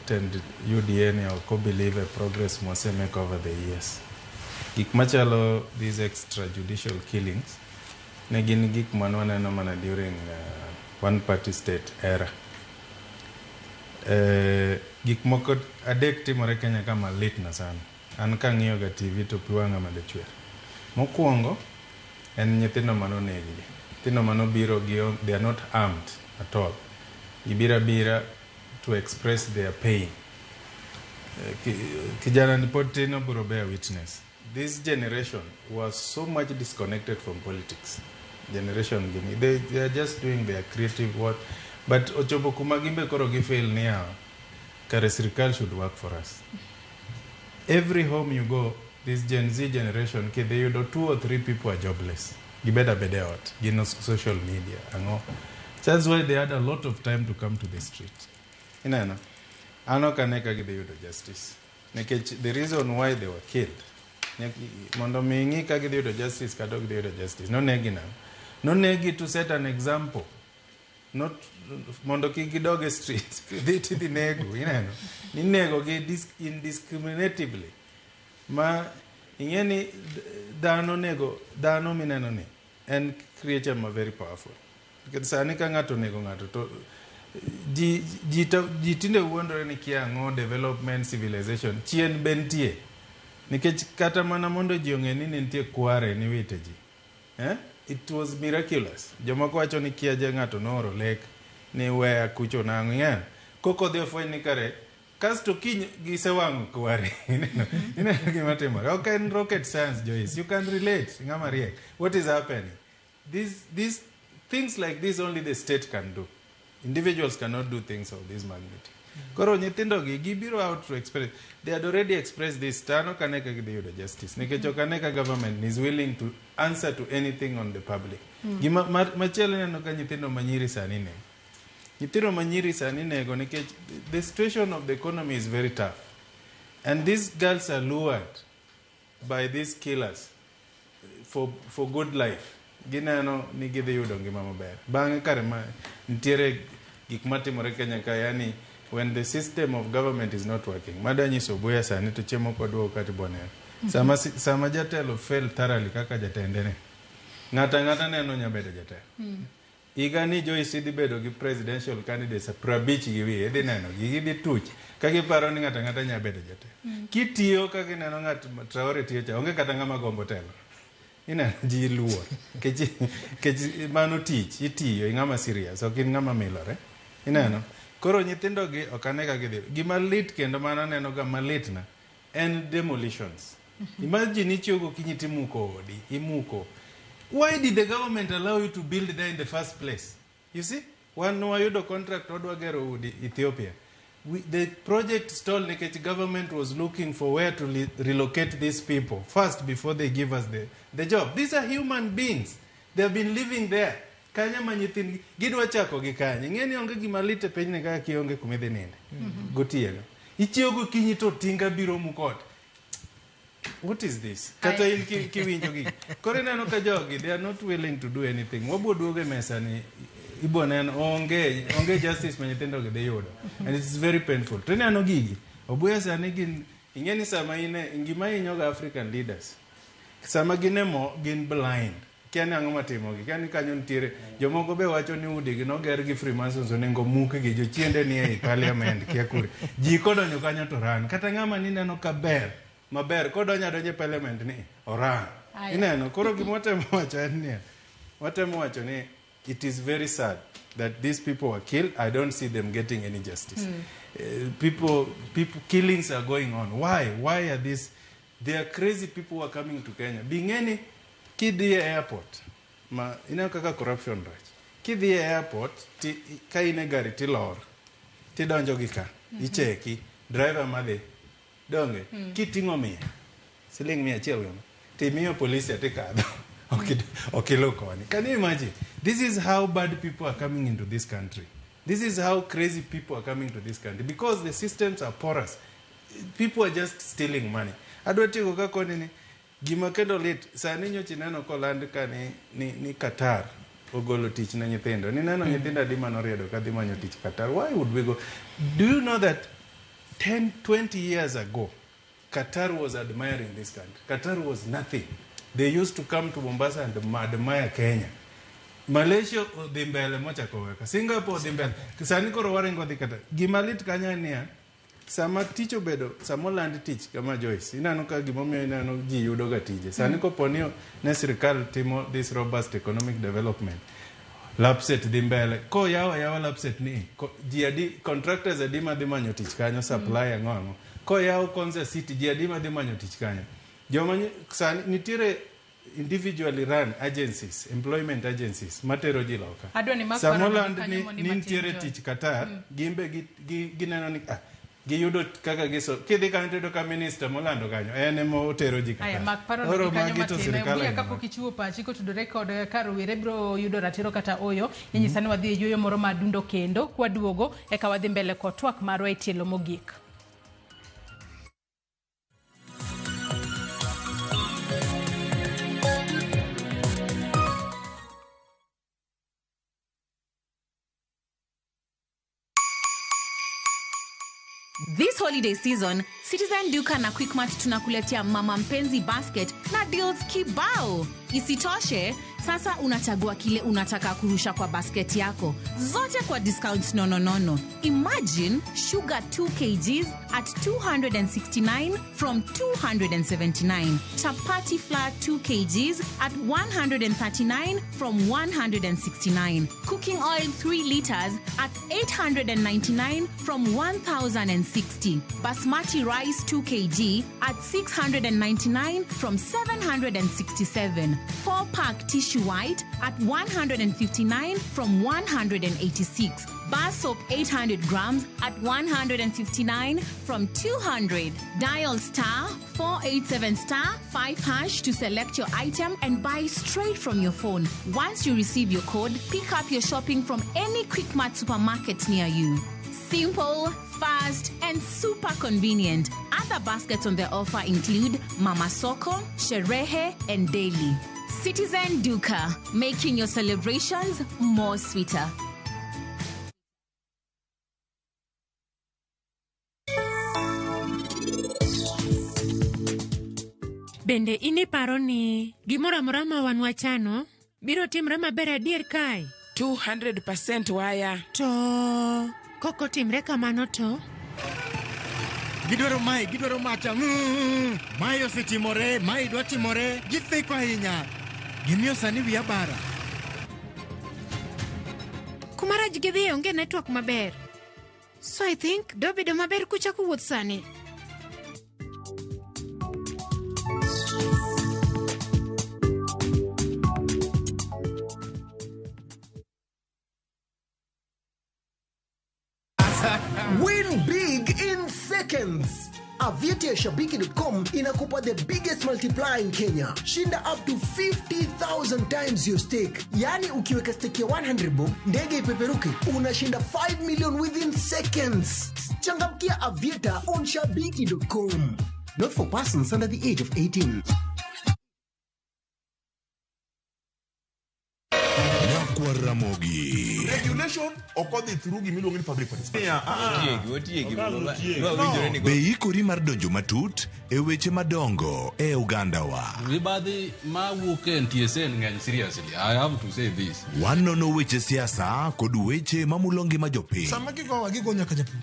tend UDA ni ok believe e progress mwasemake over the years. Gik machalo these extrajudicial killings ne gin gik mane waneno mana during one party state era. Gik moko adek timore Kenya ka malit na sana. An kang'iyo ga TV to pi wang'a medo chwer. Mokwongo en nyithindo manonegi. Nyithindo manobiro gi they are not armed at all. Gibiro abira to express their pain. Kijana ni pod tin obiro bear witness. This generation was so much disconnected from politics. Generation gini, they are just doing their creative work. But ochopo kuma gimbe koro gifeel niya, kare sirikal should work for us. Every home you go, this Gen Z generation, kidhi yudo 2 or 3 people are jobless. Gibed abeda e ot, gin social media, ang'o. That's why they had a lot of time to come to the street. Ineno, an ok ane ka gidhi yudo justice. Nikech the reason why they were killed, mondo mi ing'i ka gidhi yudo justice kata ok gidhi yudo justice, nonegi nang'o? Nonegi to set an example. Not mondo kik gidog e street, dhi tidhi nego, ineno. Ninego gi indiscriminatively. Ma ing'e ni dhano nego, dhano mineno ni en creature ma very powerful. Nikech sani ka ng'ato onego ng'ato to ji tinde wuondore ni kia ang'o development civilization chien be nitie. Nikech kata mana mondo ji ong'e ni nitie kware niwite ji. It was miraculous. Jomoko wacho ni kia ja ng'ato nooro lek ni weya kucho nang'o, ing'eyo? Koko odhi ofweny ni kare kasto kiny gisewang'o kware. Ineno gima timore. Ok en rocket science, Joyce. You can relate. Ng'ama riek. What is happening? These things like this only the state can do. Individuals cannot do things of this magnitude. Koro nyithindo gi gibiro out to express. They had already expressed this. Tano kane ka gidhi yudo justice. Nikech ok ane ka government is willing to answer to anything on the public. Gima machielo ineno ka nyithindo manyiri sani nego. Nyithindo manyiri sani nego nikech the situation of the economy is very tough. And these girls are lured by these killers for good life. Gineno ni gidhi yudo ngima maber. Bang'e kare ma nitiere gik matimore Kenya ka, yani when the system of government is not working. Mada nyiso Buya sani to chiemo kodwa kati boneno. Sama jatelo fail thoroughly kaka jatende ne. Ng'ata ng'ata neno nya bedo jatelo. Higa ni Joyce idhi bedo gi presidential candidates 50 gi wiye, idhi neno gi gidhi tuch ka giparo ni ng'ata ng'ata nya bedo jatelo. Kitiyo ka gineno ng'at Traore tiyo cha, onge kata ng'ama gombo telo. Ineno ji luor. Kech mano tich, itiyo, ing'ama serious, ok in ng'ama milore. Ineno? Koro nyithindo gi ok ane ka gidhi. Gima lit kendo mano aneno ga malit na en demolitions. Imagine ichiew gokinyi timuko odi, imuko. Why did the government allow you to build there in the first place? You see? Wan wayudo contract odwa gero udi Ethiopia. The project stalled nikech government was looking for where to relocate these people first before they give us the job. These are human beings. They have been living there. Kanya ma nyithindgi gidwa chako gi kanye. Ing'e ni onge gima lit e pinyni kaka kionge kuma idhi ninde. Gotieno. Ichiew gokinyi to tinga biro mukot. What is this? Kata in kiwinjo gigi. Koro ineno ka jogi, they are not willing to do anything. Wabo duogo e mesa ni ibo neno onge justice ma nyithindo gi dhi yudo. And it's very painful. To ineno gigi. Obuya sani gin ing'e ni sama in e gima hinyo ga African leaders. Sama gin e mo gin blind. Kia ni ang'o matimogi. Kia ni kanyo nitiere jomoko be wacho ni udi gi noger gi Freemasons onego mukgi jochiende ni ei parliament kia kure. Ji kodonjo kanyo to ran. Kata ng'ama nineno ka ber maber kodonjo adonja e parliament ni oran. Aya. Ineno koro gima watemo wacho en niya. Watemo wacho ni it is very sad that these people were killed. I don't see them getting any justice. People, killings are going on. Why? Why are these? They are crazy people who are coming to Kenya. Bingeni kidhi e airport, ma ineno kaka corruption rach. Kidhi e airport, ti, ka in e gari tilor, tidonjo gi ka, icheki, driver madhi, donge, kiting'o 100, siling 100 gama, timiyo polisi atikadho. Ok iluw koni. Can you imagine? This is how bad people are coming into this country. This is how crazy people are coming to this country because the systems are porous. People are just stealing money. Adwa tieko ka koni ni gima kendo lit sani nyocha ineno koland ka ni Qatar ogolo tich ne nyithindo. Nineno nyithindo adi manoriedo kadhi manyo tich Qatar. Why would we go? Do you know that 10, 20 years ago, Qatar was admiring this country. Qatar was nothing. They used to come to Mombasa and admire Kenya. Malaysia odhi mbele mochako weka. Singapore odhi mbele. Sani koro waringo dhi Qatar. Gima lit kanyo en niya, sama tich obedo, sama oland tich kama Joyce, ineno ka gimomiyo ineno ji yudo ga tije. Sani kopo ni ne sirikal timo this robust economic development, Lapsset dhi mbele. Koyawo ayawa Lapsset ni, ji adi, contractors adi madhi manyo tich kanyo, supply ang'o ang'o. Koyawo Konza City, ji adi madhi manyo tich kanyo. Joma sani nitiere individually run agencies, employment agencies, matero ji loka. Adwa ni mak Sama paro oland kanyo ni, mondi ni matin, nitiere John. tich Qatar, gimbe gineno ni giyudo kaka giso. Kidhi kanyo tiyudo ka minister molando kanyo, en ema otero ji Aya, Qatar. mak paro Koro no kanyo magi to matin. sirikal Obuya ohinyo. kapok ichiwo pachi kotudore kod ka rowere biro yudo ratiro kata oyo, inyisa ni wadhi e yueyo moro madundo kendo kwaduogo eka wadhi mbele kod twak marwa e tielo mogik. This holiday season, Citizen Duka na Quickmart tunakuletea Mama Mpenzi Basket na deals kibao. Isitoshe, sasa unachagua kile unataka kurusha kwa basket yako, zote kwa discounts nononono. Imagine sugar 2 kgs at 269 from 279, chapati flour 2 kgs at 139 from 169, cooking oil 3 liters at 899 from 1060, basmati rice 2 kg at 699 from 767, 4 pack tissue white at 159 from 186, bar soap 800 grams at 159 from 200. Dial star 487 star 5 hash to select your item and buy straight from your phone. Once you receive your code, pick up your shopping from any Quickmart supermarket near you. Simple, fast, and super convenient. Other baskets on the offer include Mama Soko, Sherehe, and Daily. Citizen Duka, making your celebrations more sweeter. Bende in iparo ni gimoro amora ma wan wachano biro timre maber adier kae? 200% waya. To kok otimre kamano to? Gidwaro mae, gidwaro macha. Mae osetimore, mae dwa timore. Githeko ahinya. Gimiyo sani wiya bara. Kuma rach gidhiye onge network maber. So I think dobedo maber kuchako wuoth sani. Win big in seconds. Aviator ya Shabiki.com inakupa the biggest multiplier in Kenya. Shinda up to 50,000 times your stake. Yaani ukiweka stake ya 100 bob, ndege ipeperuke, unashinda 5 million within seconds. Changamkia Aviator on Shabiki.com. Not for persons under the age of 18. Nyakwar Ramogi. Regulation ok odhi through gimiluongo ni public participation. Otiegi, otiegi, wawinjore ni Be ikori mar donjo matut e weche madongo e ogandawa? Mibadhi mawuok e NTSA ng'eny seriously. I have to say this. Wanono weche siasa kod weche mamulo ngima jopiny. Sama gigowa gigo nyaka japur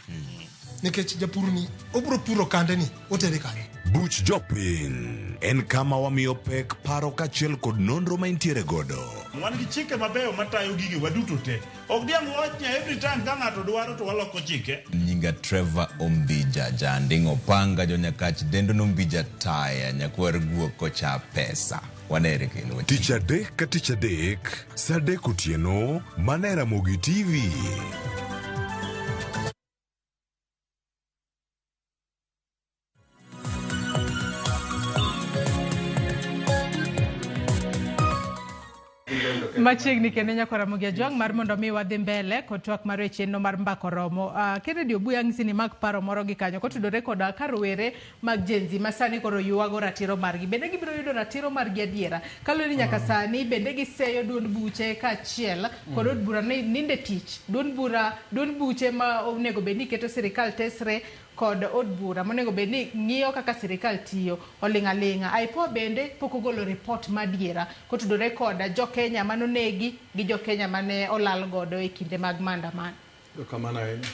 nikech japur ni obiro puro kande ni otere kanye. Buch jopiny en kama wamiyo pek paro kaachiel kod nonro ma intiere godo. Wan gi chike mabeyo matayo gigi waduto te. Ok diang' wach ni every time ka ng'ato dwaro to waloko chike. Nyinga Trevor Ombija Janding Opanga Jonyakach Dendo Nombija Taya Nyakwar Guok Kocha Pesa. Wanere kendo. Tich adek ka tich adek, saa adek otieno, mana e Ramogi TV. Machiegni kendo nyako Ramogi Ajwang' mar mondo mi wadhi mbele kod twak mar weche chenro mar mbako romo. Kennedy Obuya ng'isi ni mak paro moro gi kanyo kotudore koda ka rowere mag Gen Z ma sani koro ywago ratiro margi. Bende gibiro yudo ratiro margi adiera? Kaluwore ni nyaka sani bende giseyo duond buche kaachiel kod od bura ni ninde tich. Duond bura, duond buche ma onego bed ni keto sirikal tesre kod od bura monego bed ni ng'iyo kaka sirikal tiyo oling' aling'a. IPOA bende pok ogolo ripot madiera kotudore koda jo Kenya manonegi gi jo Kenya mane olal godo e kinde mag maandamano. Erokamano ahinya.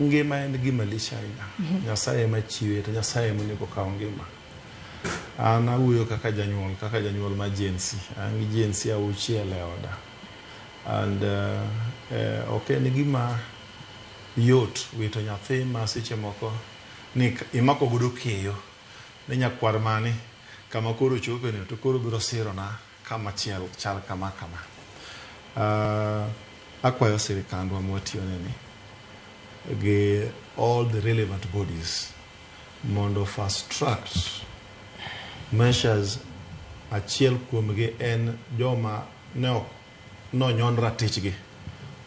Ngima en gima lich ahinya. Nyasaye ema chiwe to Nyasaye ema onego okaw ngima. An awuoyo kaka janyuol ma Gen Z. An gi Gen Z auchiel e oda. And ok en gima yot wito nyathi ma seche moko ni imako godo keyo ni nyakwar mane kama koro chope ni to koro biro sirona kama chiel chal kama kama. Akwayo sirikandwa mwatiyone ni gi all the relevant bodies mondo fast track measures. Achiel kuomgi en joma ne ok nonyon ratichgi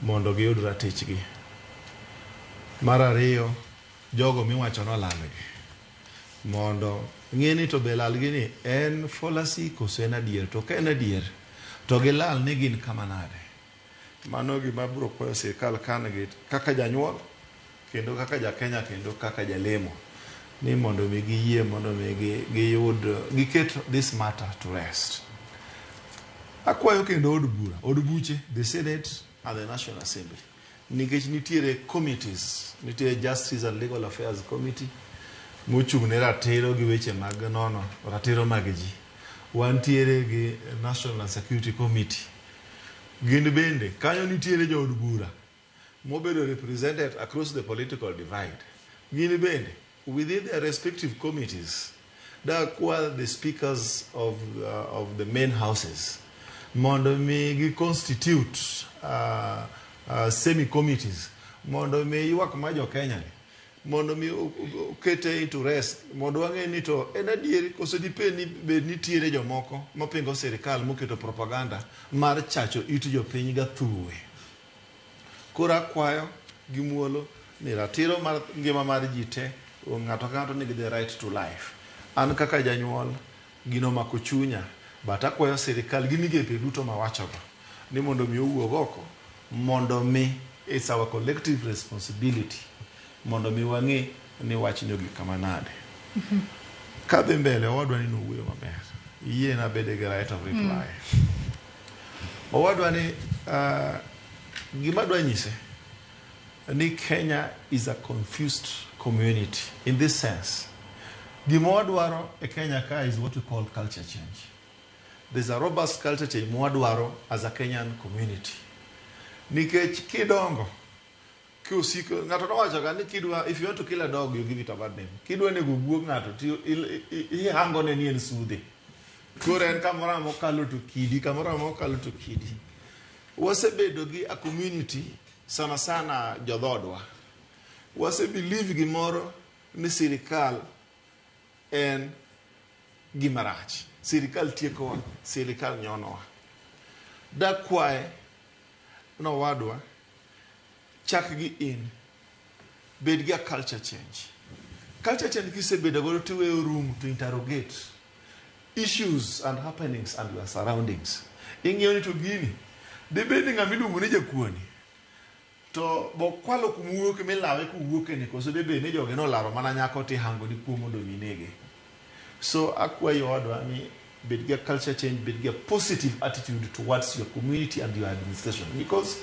mondo giyud ratichgi. Mar ariyo, jogo miwacho nolalgi mondo ng'e ni to be lalgi ni en fallacy koso en adier, to ka en adier to gilal ni gin kama nade. Mano gima abiro kwayo sirikal kan gi kaka janyuol kendo kaka ja Kenya kendo kaka jalemo ni mondo mi giyie mondo mi giyud giket this matter to rest. Akwayo kendo od bura, od buche, the Senate and the National Assembly, nikech nitiere committees, nitiere Justice and Legal Affairs Committee mochung' ne ratiro gi weche mag nono ratiro mag ji. Wantiere gi National Security Committee. Gin bende kanyo nitiere jood bura mobedo represented across the political divide. Gin bende within their respective committees dakwa the speakers of the main houses mondo mi gi constitute semi committees mondo mi ywak ma jo Kenya ni mondo mi okete into rest mondo wang'e ni to en adieri koso diped ni bed nitiere jomoko mapingo sirikal moketo propaganda mar chacho it jopiny gathuwe. Koro akwayo gi muolo ni ratiro mar ngima mar ji te, ng'ato ka ng'ato nigi the right to life. An kaka janyuol gino omako chunya, but akwayo sirikal gi migepe duto mawachogo ni mondo mi owuog oko mondo mi it's our collective responsibility mondo mi wang'e ni wachni ogik kama nade. Kadhi mbele, owadwa ni nowuoyo maber. Yiena abede gi right of reply. Owadwa ni gima adwa nyise ni Kenya is a confused community in this sense. Gima wadwaro e Kenya ka is what we call culture change. There's a robust culture change mwadwaro as a Kenyan community. Nikech kidongo kiosiko ng'ato nowacho ga ni kidwa, if you want to kill a dog, you give it a bad name. Kidwa nego guog ng'ato to ihangone ni en sudhe. Koro en kamoro amora mokalo to kidi, kamoro amora mokalo to kidi. Wasebedo gi a community Sana sana jodhodwa. Wase believe gimoro ni sirikal en gima rach. Sirikal tiekowa, sirikal nyonowa. Dakwaye nowadwa chak gi in bed gi a culture change. Culture change kisebedo godo tiweyo room to interrogate issues and happenings and your surroundings. Ing'iyo ni to gini dibed ni ng'ama iluongo ni jakuoni to bokwalo kumwuoke milawe kuwuoke ni koso dibed ni joge nolaro mana nyako tihango ni kuo mondo minege. So akwayo owadwa ni bed gi a culture change, bed gi a positive attitude towards your community and your administration, because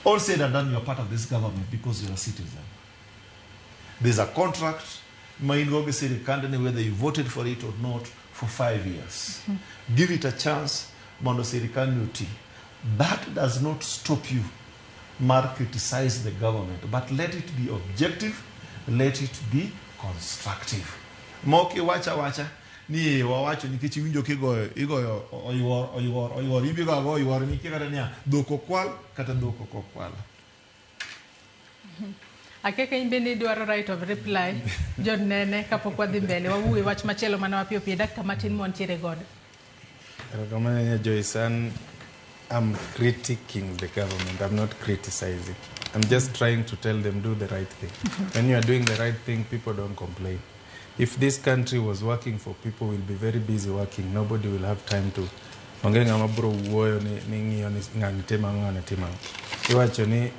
all said and done, you are part of this government because you're a citizen. There's a contract ma in go gi sirikand ni whether you voted for it or not for 5 years. Give it a chance mondo sirikand ni oti. That does not stop you mar criticize the government, but let it be objective, let it be constructive. Mok iwacha wacha ni wawacho nikech iwinjo kigoyo igoyo oyuor oyuor oyuor imbi go oyuor nikia kata niya dhok okwal kata dhok ok okwal. Akeke in bende idwaro right of reply John Nene kapok wadhi mbele wawuoye wach machielo mana mapiyo piyo dakika matin mwantiere godo. Erokamano ahinya Joyce. An I'm critiquing the government. I'm not criticizing. I'm just trying to tell them do the right thing. When you are doing the right thing, people don't complain. If this country was working for people, we'll be very busy working. Nobody will have time to onge ng'ama bro wuoyo ni, ni ng'iyo ni ng'ani timo ang'o ng'ani timo ang'o. Iwacho ni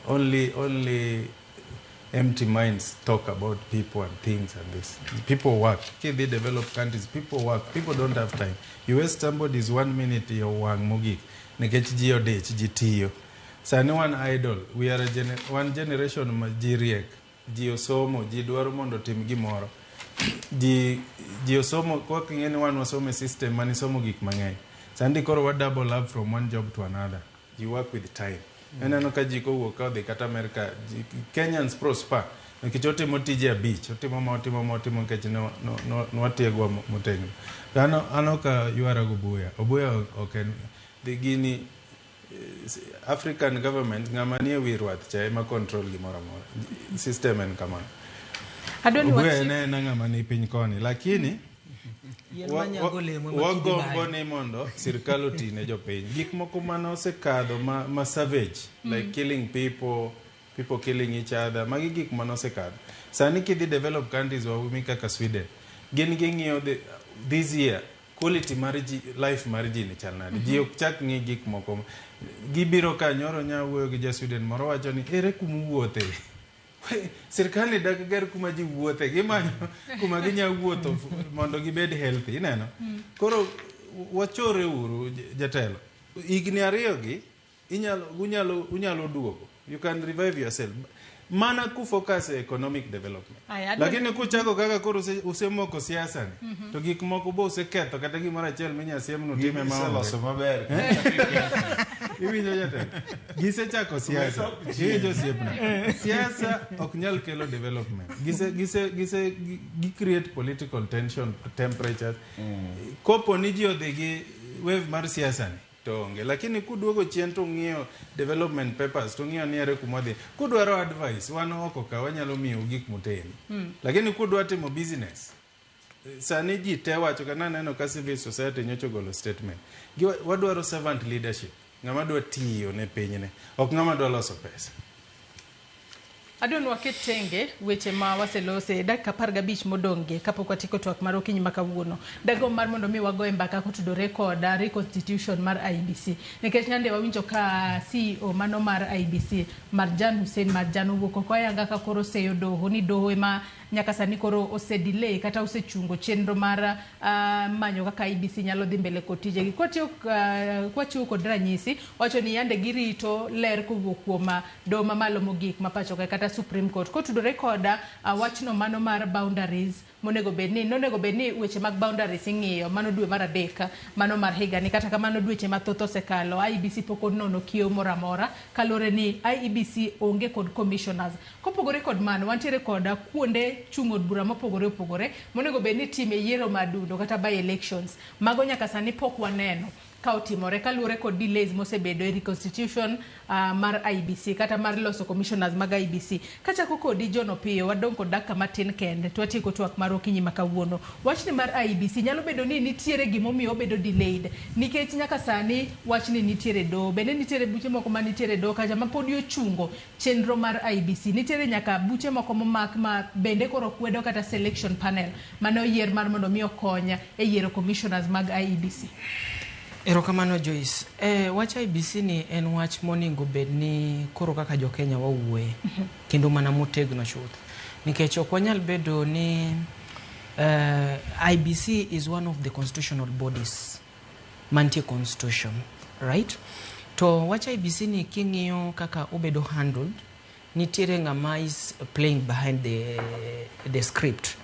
only empty minds talk about people and things and this. People work. Kidhi developed countries, people work. People don't have time. You waste somebody's 1 minute yo wang' mogik nikech ji odich, ji tiyo. Sani wan idle. We are a one generation ma ji riek. Ji osomo, ji dwaro mondo otim gimoro. Ji osomo, kok ing'e ni wan wasomo e system mane somo gik mang'eny. Sani koro wa double up from one job to another. You work with time. Ineno ka ji kowuok ka odhi kata America, Kenyans prosper. Nikech otimo tije abich, otimo ma, otimo ma, otimo nikech nwatiegwa motegno. To an ok aywara gi Obuya. Obuya ok en, gini, African government, ng'ama nie wi rwath cha ema control gimoro amora. System en kamano. Obuya en ena ng'ama ni piny koni, lakini wagombo ni mondo sirikal oti ne jopiny. Gik moko mane osekadho ma savage, like killing people, people killing each other, magi gik mane osekadho. Sani kidhi develop countries wawumi kaka Sweden, gin ging'iyo this year quality mar ji, life mar ji ni chal nade. Ji ok chak ng'i gik moko. Gibiro ka nyoro nya wuoyo gi ja Sweden moro wacho ni ere kuma uwuothe. Sirkal dak ger kuma ji wuothe, gimanyo kuma ginya wuotho mondo gibed healthy, ineno? Koro wachore uru jatelo. Higni ariyo gi unyalo duogo. You can revive yourself. Mana ku focus e economic development. Lakini kuchako kaka koro usemoko siasa ni, to gik moko bo useketho kata gimoro achiel minya siem no time ma onge. Giseloso maber. Iwinjo jatelo? Gisechako siasa. Iwinjo osiepna? Siasa ok nyal kelo development. Gi create political tension, temperatures. Kopo ni ji odhi gi wave mar siasa ni, to onge. Lakini kuduogo chien to ng'iyo development papers, to ng'iyo ni ere kuma wadhi. Kudwaro advice, wan oko ka wanyalo miyo gik muteni. Lakini kudwa timo business, sani ji te wacho ka naneno ka civil society nyocha ogolo statement. Wadwaro servant leadership. Ng'ama dwa tiyo ne pinyne, ok ng'ama dwa loso pesa. Adwa ni waket tenge weche ma waselose dakika 15 modong' kapok watieko twak mar okinyi ma kawuono. Dagomb mar mondo mi wagoye mbaka kotudore kod reconstitution mar IEBC. Nikech nyande wawinjo ka CEO mano mar IEBC Marjan Hussein Marjan owuok oko ayanga ka koro oseyo doho ni doho ema nyaka sani koro ose delay kata osechungo chenro mar manyo kaka IEBC nyalo dhi mbele kod tijegi. Kwachiwo kod ranyisi, wacho ni yande girito ler kowuok kuom doho mamalo mogik ma pacho kae kata Supreme Court. Kotudore kod wachno mano mar boundaries, monego bed ni nonego bed ni weche mag boundaries ing'iyo mano dwe mar 3 mano mar higani. Kata kamano dweche mathoth osekalo, IEBC pok onono kiewo moro amora kaluwore ni IEBC onge kod commissioners. Kopogore kod mano, wantiere kod kuonde chung' od bura mopogore opogore monego bed ni time yiero madundo kata by elections. Mago nyaka sani pok waneno. ka otimore kaluwore kod delays mosebedo e reconstitution mar IEBC kata mar loso commissioners mag IEBC. Kachako kodi John Opiyo, wadong' kod dakika matin kende to watieko twak mar okinyi ma kawuono. Wachni mar IEBC nyalo bedo ni nitiere gimomiyo obedo delayed nikech nyaka sani wachni nitiere doho. Bende nitiere buche moko ma nitiere doho kacha ma podi ochungo chenro mar IEBC. Nitiere nyaka buche moko momak ma bende koro kwedo kata selection panel mane oyier mar mondo mi okony e yiero commissioners mag IEBC. Erokamano Joyce. Wach IEBC ni en wach monego bed ni koro kaka jo Kenya wawuoye kendo mana motegno chuth. Nikech ok wanyal bedo ni IEBC is one of the constitutional bodies mantie constitution, right? To wach IEBC ni king'iyo kaka obedo handled, nitiere ng'ama is playing behind the script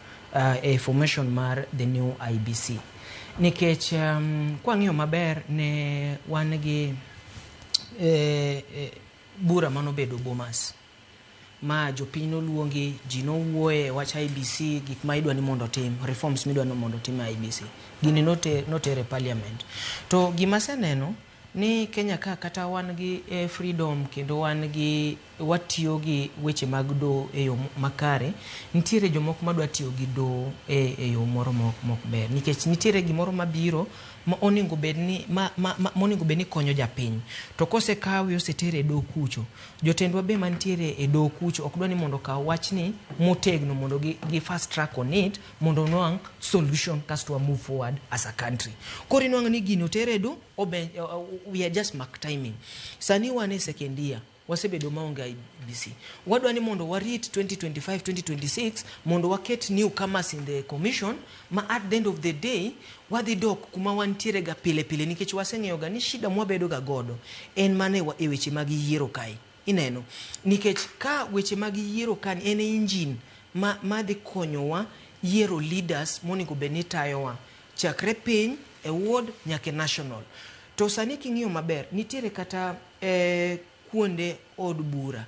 e formation mar the new IEBC. Nikech kwang'iyo maber ne wan gi bura manobedo Bomas ma jopiny noluongi, ji nowuoye wach IEBC, gik ma idwa ni mondo otim, reforms midwa ni mondo otim e IEBC. Gini noter e parliament. To gima aseneno ni Kenya ka kata wan gi freedom kendo wan gi watiyo gi weche mag doho e yo makare, nitiere jomoko madwa tiyo gi doho e yo moro mok ber. Nikech nitiere gimoro mabiro ma onego bed ni ma onego bed ni konyo japiny. To kosekawe osetere e doho kucho, jotendwa be mantiere e doho kucho ok dwa ni mondo okaw wachni motegno mondo gi fast track on it mondo onwang' solution kasto wa move forward as a country. Koro inwang'o ni gini oter e doho, we are just mark timing. Sani wan e second year, wasebedo maonge IEBC. Wadwa ni mondo warit 2025 2026 mondo waket newcomers in the commission ma at the end of the day wadhi dok kuma wantiere ga pile pile nikech waseng'eyo ga ni shida mwabedo ga godo en mana e weche mag yiero kae. Ineno nikech ka weche mag yiero ka en engine ma madhi konyowa yiero leaders monego bed ni tayowa chakre piny e ward nyaka e national. To sani king'iyo maber nitiere kata kuonde od bura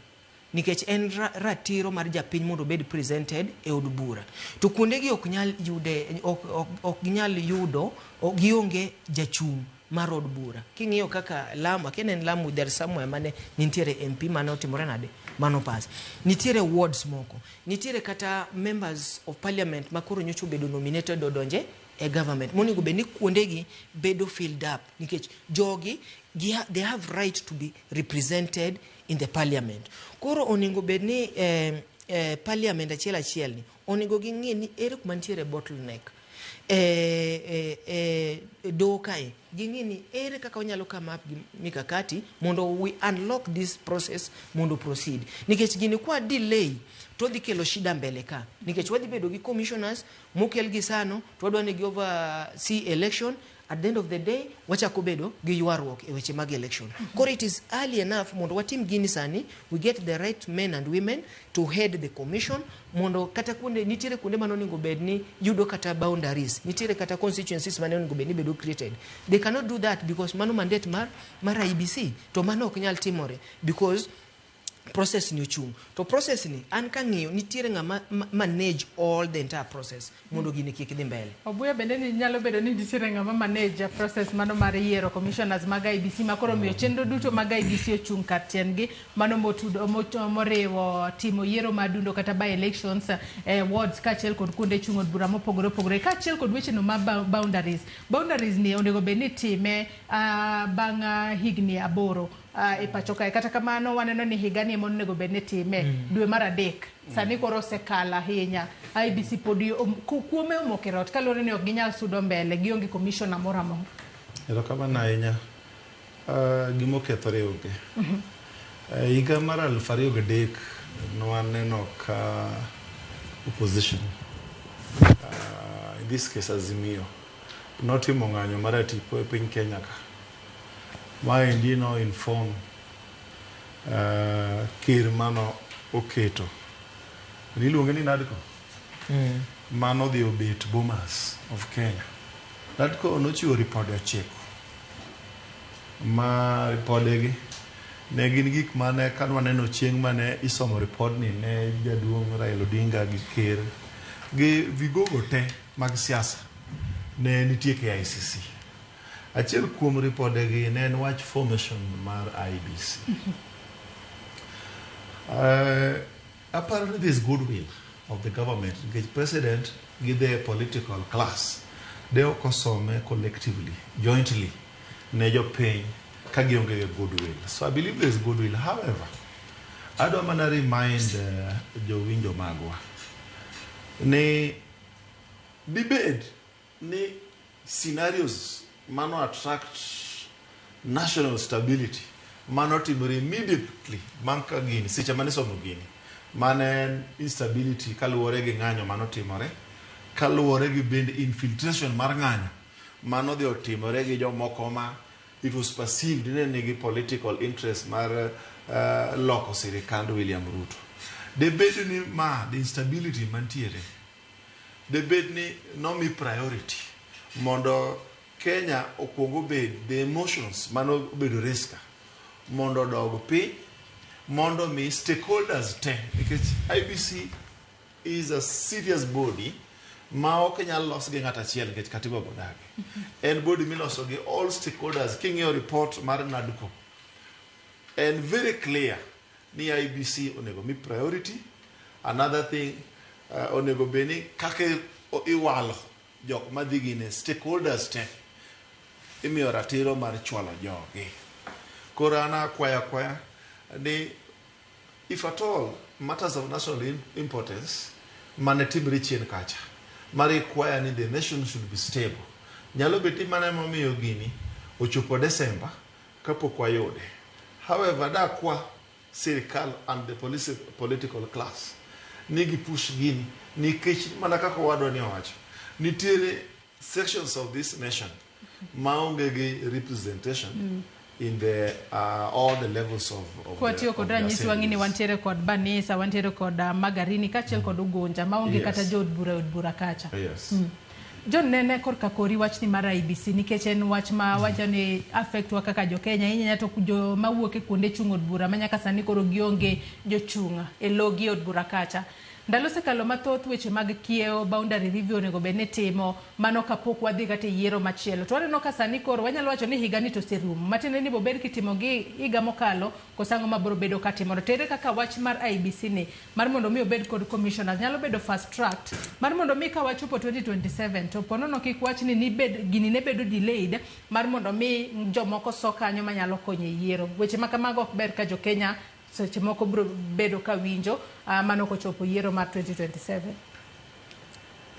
nikech en ratiro mar japiny mondo obed presented e od bura to kuondegi ok nyal yude ok ginyal yudo gionge jachung' mar od bura. King'iyo kaka Lamu, akia ni en Lamu, there is somewhere mane nitiere MP mane otimore nade mano pass. Nitiere wards moko, nitiere kata members of parliament ma koro nyocha obedo nominated odonje e government monego bed ni kuondegi bedo filled up nikech jogi they have right to be represented in the parliament. Koro onego bed ni parliament achiel achiel ni onego ging'i ni ere kuma nitiere bottleneck e doho kae, ging'i ni ere kaka wanyalo come up gi mikakati mondo we unlock this process mondo proceed, nikech gini kwa delay to dhi kelo shida mbele ka, nikech wadhi bedo gi commissioners mokel gi sano to wadwa ni gi oversee election. At the end of the day wachako bedo gi ywaruok e weche mag election. Koro it is early enough mondo watim gini sani, we get the right men and women to head the commission mondo kata kuonde nitiere kuonde mane onego bed ni yudo kata boundaries, nitiere kata constituencies mane onego bed ni bedo created. They cannot do that because mano mandate mar IEBC to mano ok nyal timore because process ni ochung'. To process ni an kang'iyo nitiere ng'ama manage all the entire process mondo gini kik dhi mbele. Obuya bende ni nyalo bedo ni nitiere ng'ama manage process mano mar yiero commissioners mag IEBC ma koro miyo chenro duto mag IEBC ochung' kar tiendgi mano motudo moriwo timo yiero madundo kata by elections wards kaachiel kod kuonde chung' od bura mopogore opogore kaachiel kod weche no ma boundaries. Boundaries ni onego bed ni time bang' higni 8 e pacho kae. Kata kamano waneno ni higani ema onego bed ni time dwe mar adek. Sani koro osekalo ahinya. IEBC podi kuome omoko e rot kaluwore ni ok ginyal sudo mbele, gionge commissioner moro amora. Erokamano ahinya. Gimokethore onge. Higa mar 2003 nwaneno ka opposition, in this case Azimio, notimo ng'anyo mar atipo e piny Kenya ka. Maendi no inform ker mano oketo. Niluonge ni NADCO. Mano dhi obet Bomas of Kenya. NADCO nochiwo ripode 9. Ma ripodegi ne gin gik mane kanwaneno chieng' mane isomo ripodni ne jaduong' Raila Odinga gi ker gi vigogo te mag siasa ne nitie KICC. Achiel kuom ripodegi ne en wach formation mar IEBC. Aparo ni there is goodwill of the government nikech president gi the political class de ok osome collectively, jointly ne jopiny ka gionge gi goodwill. So I believe there is goodwill. However, adwa mana remind jowinjo magwa ni dibed ni scenarios mano attract national stability mano timore immediately bang' ka gini seche mane isomo gini mane en instability kaluwore gi ng'anyo manotimore kaluwore gi bende infiltration mar ng'anyo mano dhi otimore gi jomoko ma it was perceived ni nigi political interest mar loko sirikand William Ruto. Debed ni ma the instability mantiere debed ni nomi priority mondo Kenya okwong obed the emotions mano obedo risk mondo odog piny mondo mi stakeholders te nikech IEBC is a serious body ma ok nyal los gi ng'at achiel nikech katiba bodagi. En body miloso gi all stakeholders. King'iyo report mar NADCO, en very clear ni IEBC onego mi priority. Another thing, onego bed ni kaka iwalo jok madhi gine stakeholders te imiyo ratiro mar chwalo jogi. Koro an akwayo akwaya ni if at all matters of national importance mane timre chien kacha mar require ni the nation should be stable nyalo bet ni mano emomiyo gini ochopo December kapok wayude. However, dakwa sirikal and the political class ni gi push gini nikech mana kaka owadwa ni owacho nitiere sections of this nation maonge gi representation in the all the levels of Kwatiyo kod the ranyisi wang'e ni assemblies. Wantiere kod Banisa, wantiere kod Magarini kaachiel kod Ugunja maonge kata jood bura e od bura kacha. John, nene korka kori wachni mar IEBC nikech en wach ma wacho ni affect wa kaka jo Kenya ahinya to jo mawuok e kuonde chung' od bura ma nyaka sani koro gionge jochung' e logi e od bura kacha. Ndalo osekalo mathoth weche mag kiewo boundary review onego bed ni timo mano kapok wadhi kata e yiero machielo. To waneno ka sani koro wanyalo wacho ni higa ni to oserumo. Matiende ni bobed kitimo gi higa mokalo koso ang'o mabiro bedo katimore. To ere kaka wach mar IEBC ni mar mondo mi obed kod commissioners nyalo bedo fast tracked mar mondo mi ka wachopo 2027 to ponono kik wach ni nibed gini ne bedo delayed mar mondo mi jomoko so kanyo manyalo konyo e yiero. Weche ma kamago ok ber ka jo Kenya seche moko biro bedo ka winjo mano kochopo yiero mar 2027.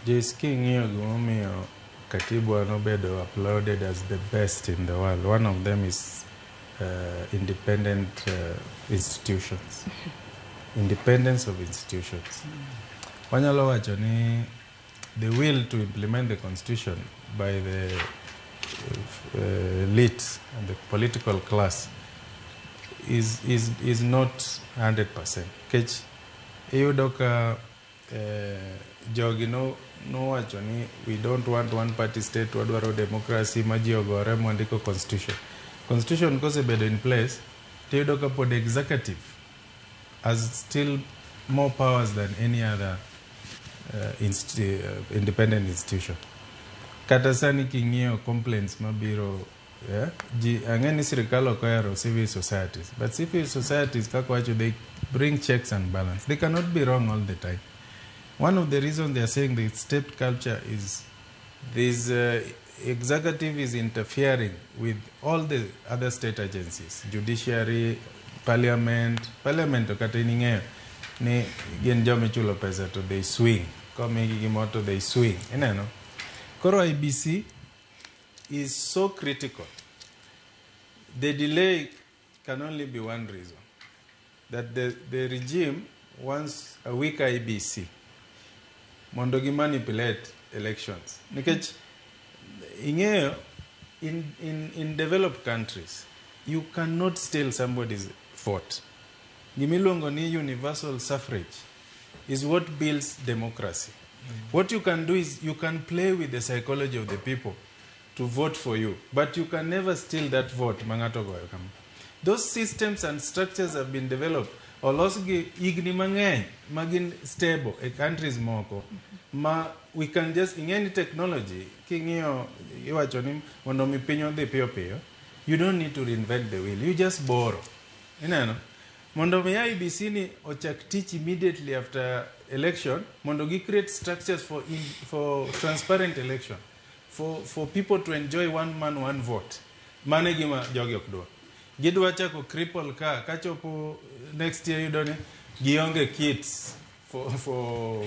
Joyce, king'iyo gimomiyo katiba nobedo applauded as the best in the world, one of them is independent institutions. Independence of institutions. Wanyalo wacho ni the will to implement the constitution by the elite and the political class is not 100%. Nikech iyudo ka jogi no nowacho ni we don't want one party state, wadwaro democracy ma ji ogore mwandiko constitution. Constitution kosebedo in place, tiyudo ka pod executive has still more powers than any other independent institution. Kata sani king'iyo complaints mabiro, yeah, ji ang'e ni sirikal ok ohero civil societies, but civil societies kaka wacho, they bring checks and balance. They cannot be wrong all the time. One of the reasons they are saying the state culture is this executive is interfering with all the other state agencies, judiciary, parliament. Parliament to kata in ing'eyo ni gin joma ichulo pesa to they swing. Komigi gimoro to they swing. Ineno? Koro IEBC is so critical. The delay can only be one reason. That the regime wants a weak IEBC mondo gi manipulate elections. Nikech ing'eyo in developed countries, you cannot steal somebody's vote. Gimiluongo ni universal suffrage is what builds democracy. What you can do is you can play with the psychology of the people to vote for you, but you can never steal that vote. ma ng'ato ogoyo kama. Those systems and structures have been developed olos gi higni mang'eny ma gin stable e countries moko ma we can just ing'e ni technology king'iyo iwacho ni mondo mi piny odhi piyo piyo you don't need to reinvent the wheel you just borrow ineno mondo mi IEBC ni ochak tich immediately after election mondo gi create structures for transparent election for people to enjoy one man one vote mano e gima jogi ok dwa gidwa chako cripple ka kachopo next year yudo ni gionge kits for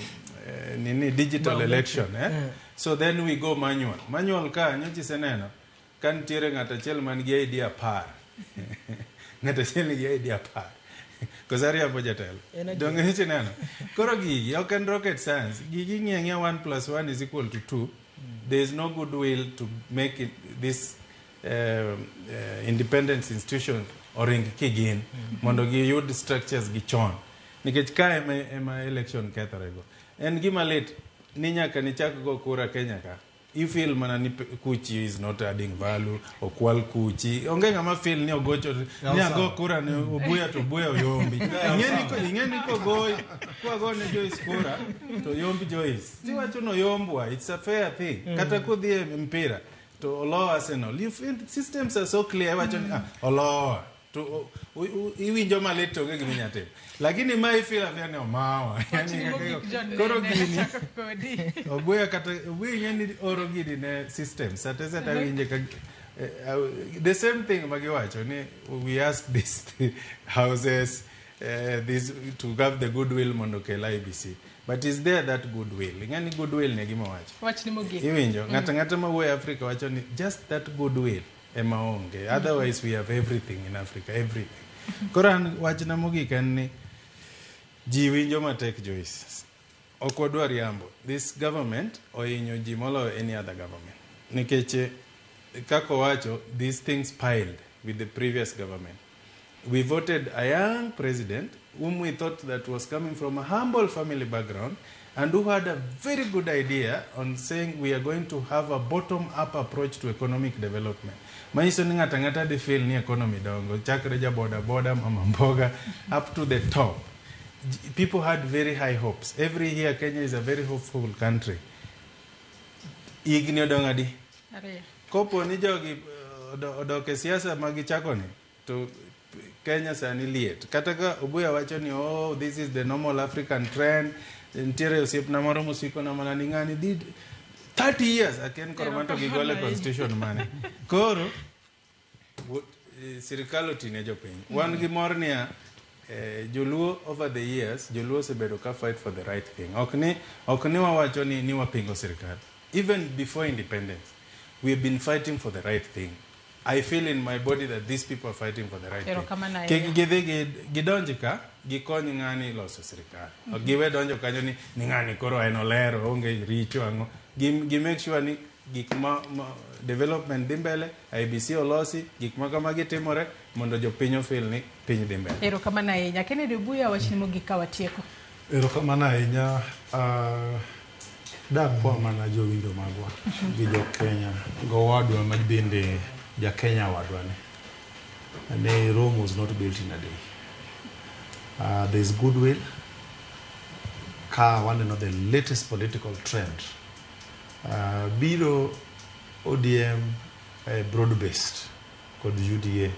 nini digital Biometric. election eh? Yeah. So then we go manual manual ka nyocha iseneno ka nitiere ng'ato achiel man gi ID 10 ng'ato achiel nigi ID 10 koso ariambo jatelo En adier. donge nyocha ineno koro gigi ok en rocket science gigi ing'iyo ang'iya 1 plus 1 is equal to 2 there is no goodwill to make it this independence institution oring kigin mondo giyud structures gi chon nikech ka ema election kethorego en gima lit ni nyaka nichak go kura Kenya ka ifeel mana ni kuchi is not adding value okwal kuchi onge ng'ama feel ni ogocho ni ago kura ne Obuya to Obuya oyombi ing'e ni kogo kwago ne Joyce kura to yomb Joyce tiwacho no yombwa it's a fair thing kata kodhi e mpira to olo Arsenal you feel systems are so clear iwacho ni ah, olowa to iwinjo malit to onge gima inyalo timo lakini ma ifeel afia ni omawa Wachni mogik John koro Nene, gini achako kodi. Obuya kata Obuya ing'e ni oro gini ne system sate sate awinje ka the same thing magiwacho ni we ask these houses this to have the goodwill mondo okel IEBC but is there that goodwill ing'e ni goodwill ne gima wacho Wachni mogik. iwinjo ng'ato ang'ata mawuoyo e Africa wacho ni just that goodwill ema onge otherwise we have everything in Africa everything koro an wachna mogik en ni ji winjo matek Joyce ok wadwa riambo this government ohinyo ji moloyo any other government nikech kaka owacho these things piled with the previous government we voted a young president whom we thought that was coming from a humble family background and who had a very good idea on saying we are going to have a bottom-up approach to economic development. Manyiso ni ng'ato ang'ata dhi feel ni economy dongo, chakre ja boda boda, mama mboga, up to the top. People had very high hopes. Every year Kenya is a very hopeful country. Higni odong' adi? Ariyo. Kopo ni jogi odok e siasa ma gichako ni, to Kenya sani liet. Kata ka Obuya wacho ni oh this is the normal African trend, nitiere osiepna moro mosikona mana ni ng'ani dhi 30 years aken koro manto gigole constitution mane. Koro sirikal otine jopiny. Wan gi mor niya joluo over the years joluo osebedo ka fight for the right thing. Ok ni wawacho ni wapingo sirikal. Even before independence, we have been fighting for the right thing. I feel in my body that these people are fighting for the right thing. Erokamano Kik ahinya. gidhi gidonj ka gikony ng'ani loso sirikal. Ok giwe donjo kanyo ni ng'ani koro en olero onge richo ang'o. Gi make sure ni gik ma development dhi mbele, IEBC olosi, gik ma kamagi timore mondo jopiny ofeel ni piny dhi mbele. Erokamano ahinya. Kennedy Obuya, wachni mogik ka watieko. Erokamano ahinya. Dakwa mana jowinjo magwa gi jo Kenya gowadwa ma bende ja Kenya wadwa ni Rome was not built in a day. There is goodwill ka waneno the latest political trend biro ODM broad based kod UDA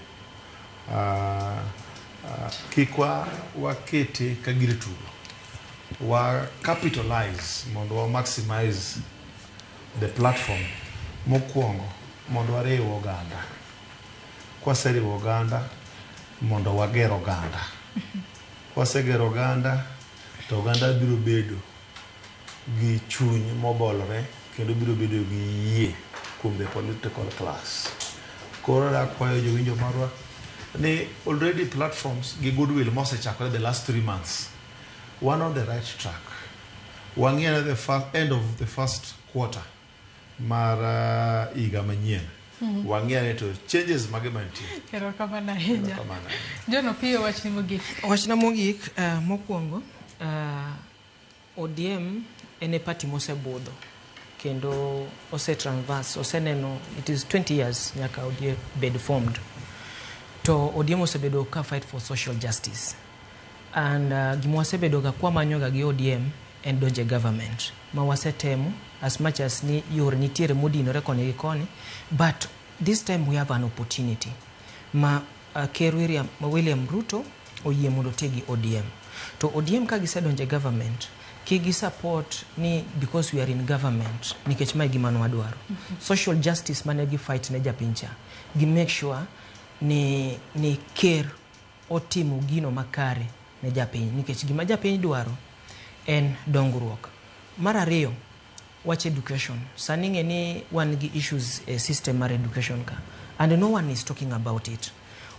kik wakete ka gir tugo wa capitalize mondo wa maximize the platform mokwongo mondo wariw oganda kwaseriwo oganda mondo wager oganda kwasegero oganda to oganda biro bedo gi chuny mobolore kendo biro bedo gi yie kuom the political class koro akwayo jowinjo marwa ni already platforms gi goodwill mosechakore the last 3 months wan on the right track wang'iyo the first, end of the first quarter mar higa manyien wang'iyo ni to changes mage mantie. Erokamano ahinya. Erokamano. John Opiyo, wachni mogik. Wachna mogik mokwongo ODM en e party mosebudho kendo ose traverse oseneno it is 20 years nyaka ODM bed formed to ODM osebedo ka fight for social justice. And gima wasebedoga kwamanyoga gi ODM en donjo e government ma wasetemo as much as ni yore nitiere modinore koni gi koni, but this time we have an opportunity ma Ker William Ruto oyie mondo oti gi ODM. To ODM ka gisedonjo e government, kik gi support ni because we are in government nikech mae gima nwadwaro. Social justice mane gi fight ne japiny cha, gi make sure ni ker otimo gino makare ne japiny nikech gima japiny dwaro en dongruok. Mar ariyo, wach education. Sani ing'e ni wan gi issues e system mar education ka and no one is talking about it.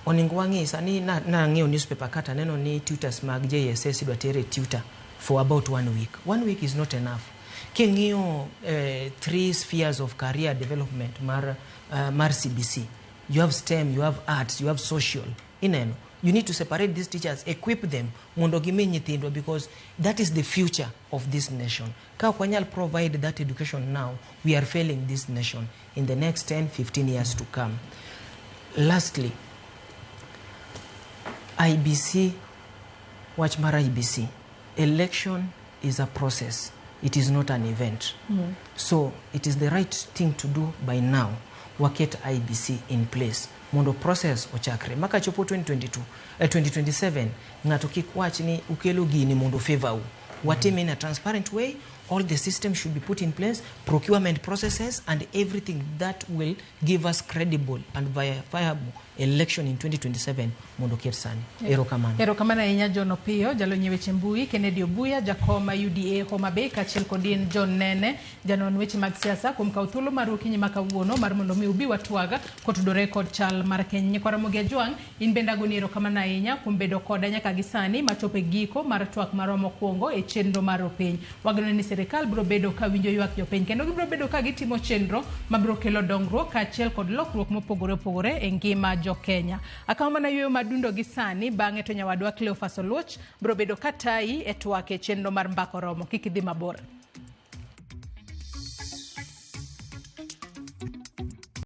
Onego wang'i sani nang'iyo newspaper kata neno ni tutors mag JSS idwa ter e tutor for about one week. One week is not enough. King'iyo three spheres of career development mar CBC, you have STEM, you have arts, you have social. Ineno, you need to separate these teachers, equip them mondo gimi nyithindwa because that is the future of this nation. Ka ok wanyal provide that education now, we are failing this nation in the next 10, 15 years to come. Lastly, IEBC, wach mar IEBC, election is a process, it is not an event. So it is the right thing to do by now, waket IEBC in place mondo process ochakre. Maka chopo 2022, 2027, ng'ato kik wach ni ukelo gini mondo favor u. Watime in a transparent way, all the systems should be put in place, procurement processes and everything that will give us credible and verifiable election in 2027 mondo ket sani. Erokamano. Erokamano ahinya John Opiyo, jalony e weche mbui, Kennedy Obuya, jakom UDA Homa Bay, kaachiel kod in John Nene, janon weche mag siasa kuom kawo thuolo mar okinyi ma kawuono mar mondo mi ubi watwag kotudore kod chal mar Kenya. Nyikwa Ramogi Ajwang', in bende agoni erokamano ahinya kuom bedo koda nyaka gi sani machopo e giko mar twak marwa mokwongo e chenro mar opiny. Wageno ni sirikal biro bedo ka winjo ywak jopiny kendo gibiro bedo ka gitimo chenro mabiro kelo dongruok kaachiel kod lokruok mopogore opogore e ngima jo Kenya. Akawo mana yueyo madundo gi sani, bang'e to nyawadwa Cleophas Oluoch biro bedo ka tayi e twak e chenro mar Mbaka Oromo. Kik idhi mabor.